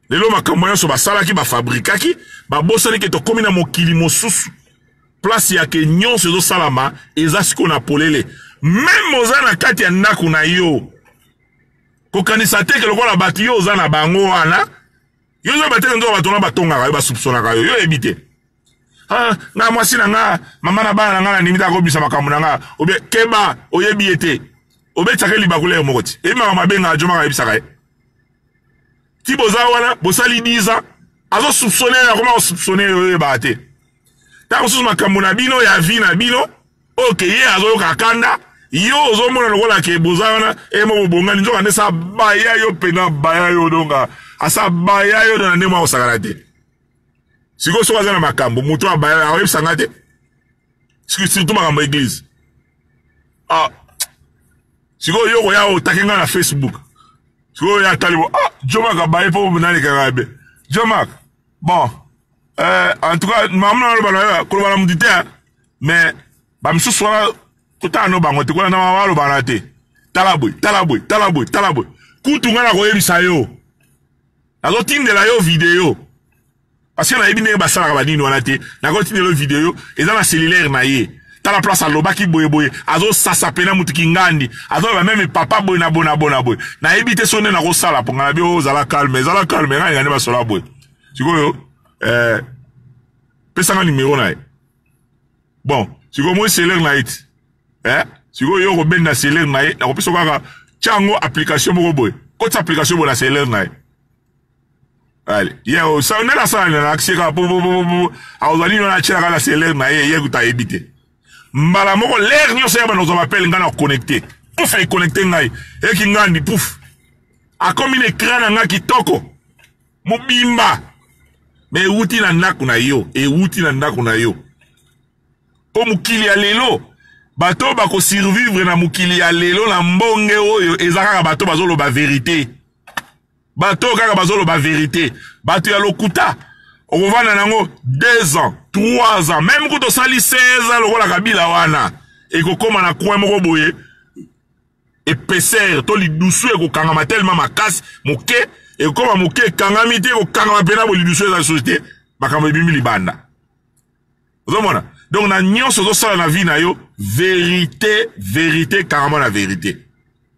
lelo makambo nyonso basalaki bafabrikaki babosani ke tokomi na mokili mosusu place ya ke nyonso ezosalama eza sikoyo na polele meme oza na kati ya ndako na yo kokanisa te ke lokola bato yo oza na bango wana. Yo ozo bateke nzoka bato na batongaka yo, basoupçonnaka yo, yo oyebi te. Ah, nga mwasi na nga, mama na bana na nga na ndimi ta kobisa makambo na nga. Obe keba, oyebi ye te. Obetaka libaku lere moko ti. Ebi makambo abengaka Djo Maka ayebisaka ye. Ti boza wana, bosali 10 ans, azo soupçonner yo, akoma ko soupçonner yo, oyebaka te. Tango mosusu makambo na bino ya vie na bino, oyo ke ye azoyoka kanda, yo ozomona lokola ke boza wana, e mo bobongani, nzoka nde sa baya yo pena baya yo donga, asa baya yo na ndenge mwa kosakana te. Sikoyo soki aza na makambo, moto abaya akoyebisa nga te. Surtout makambo ya église. Ah, sikoyo yo koya otake nga na Facebook. Sikoyo ya tali bo, ah, Djomak abaye po nalekaka be. Djomak, bon, en tout cas, maman na loba na koloba na mutu te, mais ba misusu wana kotala no bango te, kolanda mama baloba na te. Tala boye, tala boye, tala boye, tala boye. Kutu nga nakoyebisa yo. Nazotindela yo video. Parce que nayebi ndenge basalaka ba nini wana te. Nakotindela yo video, eza na cellulaire na ye. Tala place alobaki boye boye, azosasa pena mutu kingandi, azoloba meme papa boye na boye na boye na boye. Nayebi te soki nde nakosala po nga na bi oh, zala calme, zala calme, ngai nde basola boye. Sikoyo pesa nga numero na ye. Bon, sikoyo moi cellulaire na ye ti. Sikoyo yo kobenda cellulaire na ye, nakopesa kaka tia yango application moko boye. Kotisa application boye na cellulaire na ye. Allez, ye o sa nde nasala na akisi kaka po po po po akozwa nini wana atielaka na cellulaire na ye, ye kuta ayebi te. Mbala moko l'air nyonso ya bana kozwa bapele ngai na connecte. Pouf e connecte ngai. Eki ngandi pouf. Akomi na écran na ngai kitoko. Mobimba. Mais ewuti na ndako na yo, ewuti na ndako na yo. Po mokili ya lelo, bato bako survivre na mokili ya lelo na mbonge oyo eza kaka bato bazoloba verite. Bato kaka bazoloba verite. Bato ya lokuta okovanda nango 2 ans, 3 ans, même kutu osali 16 ans lokola Kabila wana, ekokoma na coin moko boye épaisseur to lidusu ekokangama tellement makasi moke, ekokoma moke ekangami te, ekokangama pena bo lidusu eza lisusu te, makambo ebimi libanda. Ozomona? Donc na nyonso ozosala na vie na yo, verite, verite, kangama na verite.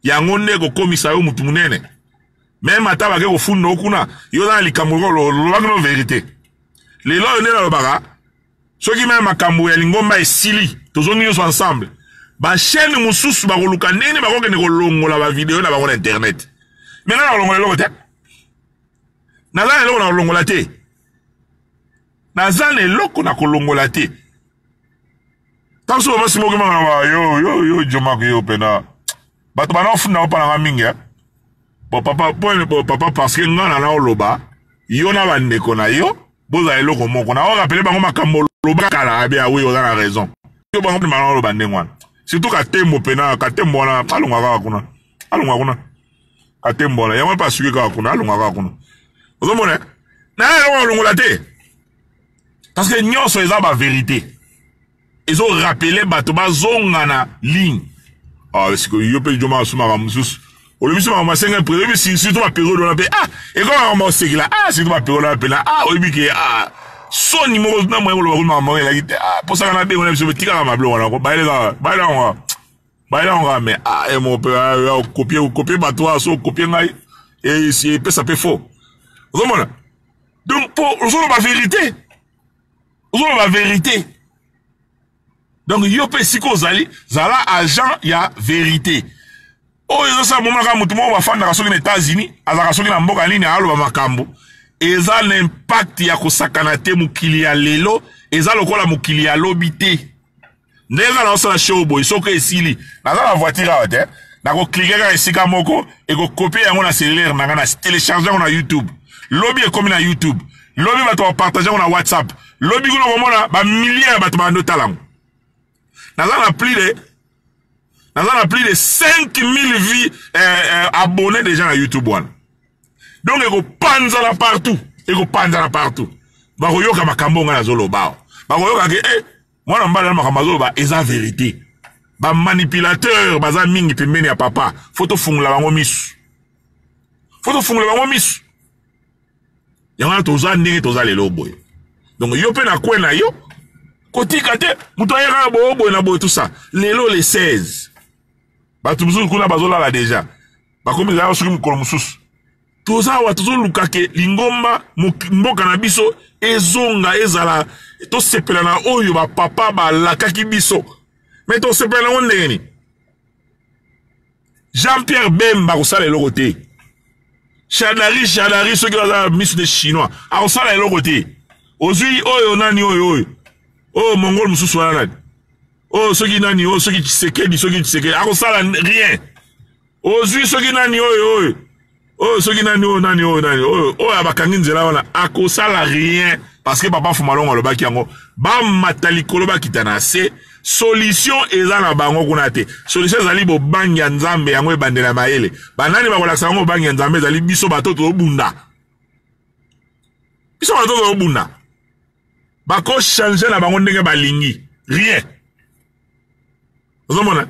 Yango nde ekokomisa yo mutu munene. Même ata bake kofunda yo kuna, yo oza na likambo lobaki no verite. Lelo oyo nde nalobaka, soki meme makambo ya lingomba esili, tozongi nyonso ensemble, ba chaîne mosusu bakoluka ndenge bakokende kolongola ba video na bango na internet. Mais nga nakolongola eloko te. Naza na eloko na kolongola te. Naza na eloko na kolongola te. Tango soki basi moko maka ba yo yo yo Djomak yo pena. Bato bana ofunda opa na nga mingi hein. Bon papa point bon papa parce que nga na na oloba yo na ba ndeko na yo bozala eloko moko na o rappeler bango makambo loba kala abi ah oui oza na raison. Yo bango bana oloba ndenge wana. Surtout Katembo pena Katembo wana alongwa kaka kuna. Alongwa kuna. Katembo wana yango pa suki kaka kuna alongwa kaka kuna. Ozomona na eloko alongola te. Parce que nyonso eza ba vérité. Ezo rappeler bato bazonga na ligne. Ah, sikoyo yo pe Djoma asumaka mosusu. Olobi so makambo asenga pré, oyebi surtout ba période wana pe ah, ekoma makambo osekela ah, surtout ba période wana pe na ah, oyebi ke ah, soni moko na moyen koloba kuna makambo elaki te ah, posaka na bengo na biso tikaka mabiloko wana ko bayele kaka bayele yango bayele yango kaka mais ah, e mo pe ah, copier copier bato ah, so copier ngai e epesa pe faux. Ozomona? Donc po ozoloba vérité. Ozoloba vérité. Donc yo pe siko ozali zala agent ya vérité. Oyo ezosala momonaka moto moko bafandaka soki na États-Unis, azalaka soki na mboka nini aloba makambo. Eza na impact ya kosakana te. Mokili ya lelo eza lokola mokili ya lobi te. Ndenge kaka naosala show boye, soki esili naza na voiture awa te, nakoklike kaka esika moko, ekokopie yango na cellulaire na ngai, na telecharge yango na YouTube. Lobi ekomi na YouTube, lobi bato bapartage yango na WhatsApp, lobi kuna okomona ba milliers ya bato bando tala yango. Naza na plus de, naza na plus de 5000 vues, abonnés déjà na YouTube wana. Donc ekopanzana partout, ekopanzana partout. Bakoyoka makambo ngai nazoloba awa. Bakoyoka ke mwana mobali na makambo azoloba eza vérité. Ba manipulateur baza mingi pembeni ya papa, faut tofungola bango misu. Faut tofungola bango misu. Yango wana toza ndenge toza lelo boye. Donc yo pe na kwe na yo kotika te moto ayaka boye boye na boye tout ça. Lelo le 16 bato mosusu kuna bazolala déjà, bakomi kaka soki mokolo mosusu. Toza awa tozoluka ke lingomba mboka na biso ezonga ezala, tosepela na oyo bapapa balakaki biso. Me tosepela nango ndenge nini? Jean-Pierre Bemba akosala eloko te. Shadary, Shadary soki aza misu de chinois akosala eloko te. Ozwi oyo nani oyo oyo oyo mongol mosusu wana nani oyo soki nani oyo soki Tshisekedi, soki Tshisekedi akosala rien. Ozwi soki nani oyo oyo oyo soki nani oyo nani oyo nani oyo oyo abakangi nzela wana akosala rien, parce que papa Fumalongo alobaki yango, bamata likolo bakita na se, solution eza na bango kuna te. Solution ezali bobangi ya Nzambe, yango ebandela mayele. Banani bakolakisa yango bobangi ya Nzambe? Ezali biso bato tozobunda, biso bato tozobunda. Bako changer na bango ndenge balingi, rien. Ozomona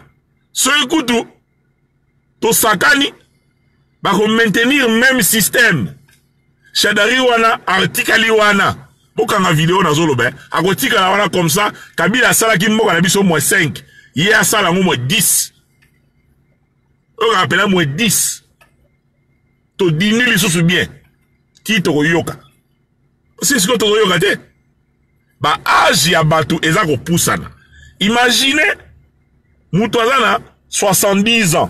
soki kutu tosakani bako maintenir même système. Shadary wana atikali wana, bokanga video nazoloba, akotikala wana comme ça. Kabila asalaki mboka na biso moins 5, ye asala yango moins 10, oyo apela moins 10, todindi lisusu bien ti tokoyoka. Si sikoyo tokoyoka te, ba age ya bato eza kopusana. Imagine moto aza na 70 ans,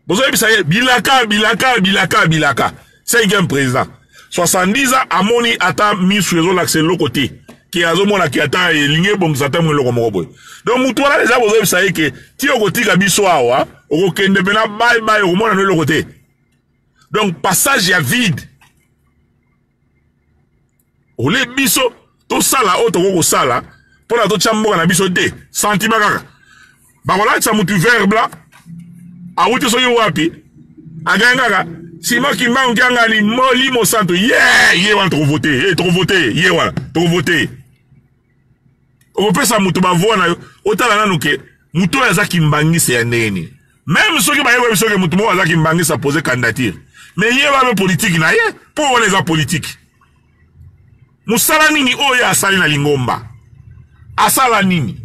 bozoyebisa ye bilaka bilaka bilaka bilaka, cinquième président, 70 ans, amoni ata misu ezolakisa eloko te, ke azomona ke ata elingi ebongisa ata mwa eloko moko boye. Donc motu wana deja bozoyebisa ye ke ti okotika biso awa, okokende mpena bye bye, okomona no eloko te. Donc passage ya vide. Ole biso tosala oyo tokoki kosala mpona totya mboka na biso te, sentiment kaka. Bakolatisa mutu vert blanc awuti soki wapi, agangi kaka Simon Kimbangu Kiangani molimo santo, ye ye wana tokovote ye, tokovote ye wana, tokovote ye. Okopesa mutu bavoi na yo, otala nanu ke mutu oyo aza kimbangisa ya ndenge nini. Même soki bayebi biso ke mutu moko aza kimbangisa pose candidature, mais ye babe politique na ye, mpo wana eza politique. Mosala nini oyo asali na lingomba? Asala nini?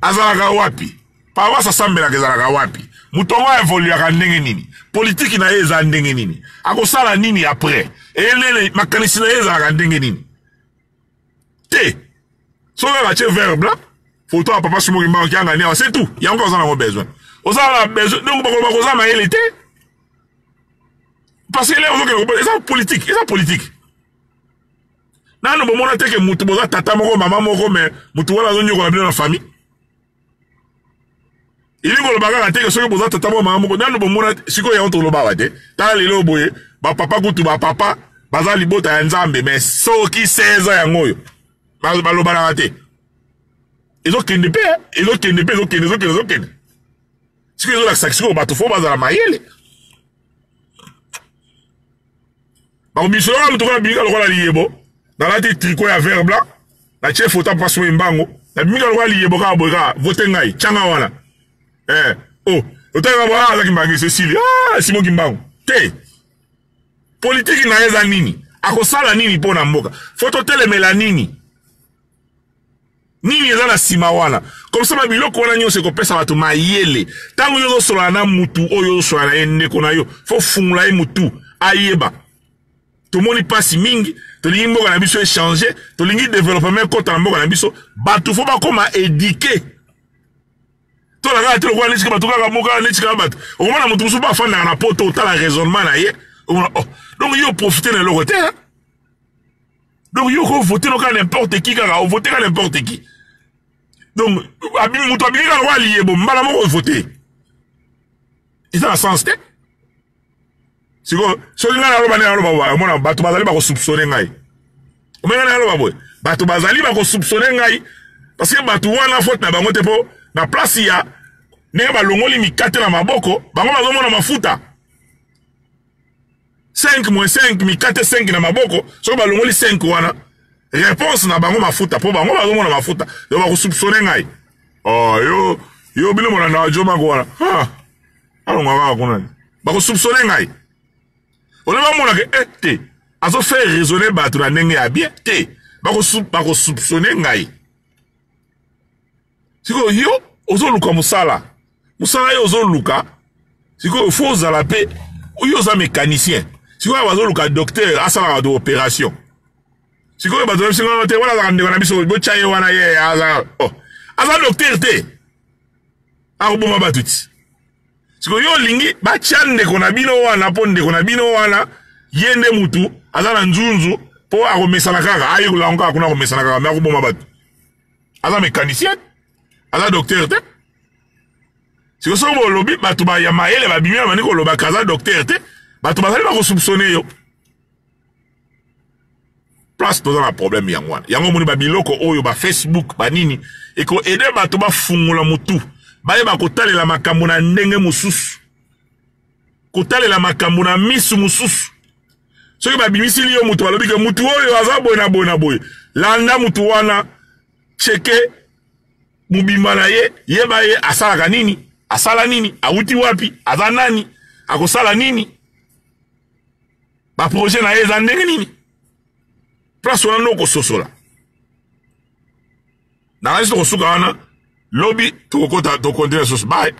Azalaka wapi? Paroisse asambelaka ezalaka wapi? Moto yango aevoluaka ndenge nini? Politiki na ye eza ndenge nini? Akosala nini après? Elele makanisi na ye ezalaka ndenge nini? Te soki kaka tie vert blanc, photo ya papa Simon Kimbangu Kiangani awa, c'est tout. Yango oza nango besoin, oza na besoin. Donc bakoloba koza mayele te, parce que lelo ozokende eza politique, eza politique. Nano bomona te ke mutu boza tata moko mama moko, mais mutu wana azonyokola bino na famille. Elingi koloba kaka te ke soki boza tata moko mama moko, nano bomona sikoyo yango toloba awa te. Tala lelo boye bapapa kutu bapapa baza libota ya Nzambe, mais soki 16 yango oyo balobanaka te, ezokende mpe ezokende mpe ezokende ezokende ezokende. Sikoyo ezolakisa sikoyo bato fo bazala mayele. Bakobisolaka moto kaka bimika lokola liyebo, nalati tricot ya vert blanc, natie photo ya papa Simon Kimbangu, nabimika lokola liyebo kaka boye kaka, vote ngai, tyanga wana. Oh, otanga ba azaki mbangi Cecilie, ah Simon Kimbangu. Te. Politique na ye eza nini? Akosala nini mpo na mboka? Fo totelemela nini? Nini eza na nsima wana? Comme ça ba biloko wana nyonso ekopesa bato mayele. Ntango yo ozosolola na mutu oyo ozosolola na ye, ndeko na yo, fo fungola ye mutu ayeba. Tomoni pasi mingi, tolingi mboka na biso echanger, tolingi développement ekota na mboka na biso, bato fo bakoma éduqué. Tola kaka te lokola neti bato kaka moko neti kaka bato. Okomona moto mosusu bafandaka na poto, otala raisonnement na ye, omona oh, donc yo profiter na eloko te, hein? Donc yo ko voter loka n'importe qui kaka, o voter kaka n'importe qui. Donc moto abimi kaka lokola liyebo, mbala moko voter. Eza na sens te. Sikoyo soki ngai naloba ndenge naloba boye, omona bato bazali bakosoupçonne ngai. Omona ngai naloba boye, bato bazali bakosoupçonne ngai, parce que bato wana faute na bango te, mpo na place ya ndenge balongoli mikate na maboko, bango bazomona mafuta. 5 moins 5, mikate 5 na maboko, soki balongoli 5 wana, réponse na bango mafuta, mpo bango bazomona mafuta. Donc bakosoupçonne ngai. Oh, yo, yo bino molanda jo mako wana. Ah, alongwa kaka kuna. Bakosoupçonne ngai. Ole bamonaka te, azo faire raisonner bato na ndenge ya bien te. Bakosoupçonne ngai. Sikoyo yo ozoluka mosala, mosala yo ozoluka, sikoyo fo ozala pe, yo oza mécanicien. Sikoyo bazoluka docteur asalaka bato operation. Sikoyo bato bayebisi ngai te wana azalaka ndeko na biso, botya ye wana ye aza oh. Aza docteur te, akoboma bato ti. Sikoyo yo olingi batya ndeko na bino wana mpo ndeko na bino wana ye nde mutu aza na nzunzu mpo akomesana kaka, ayekola yango kaka kuna, akomesana kaka me akoboma bato. Aza mécanicien, aza docteur te. Sikoyo soki bolobi bato ya mayele babimi babandi koloba kaza docteur te, bato bazali bakosoupçonne yo. Place toza na problème yango wana. Yango omoni ba biloko oyo ba Facebook ba nini eko aider bato bafungola mutu, bayeba kotalela makambo na ndenge mosusu, kotalela makambo na misu mosusu. Soki babimisili yo mutu, balobi ke mutu oyo aza boye na boye na boye, landa mutu wana, cheke mobimba na ye, yeba ye asalaka nini, asala nini, awuti wapi, aza nani, akosala nini, ba projet na ye eza ndenge nini. Place wana nde okososola. Nakanisi tokosuka wana, lobi tokokota, tokontinue susu. Bye.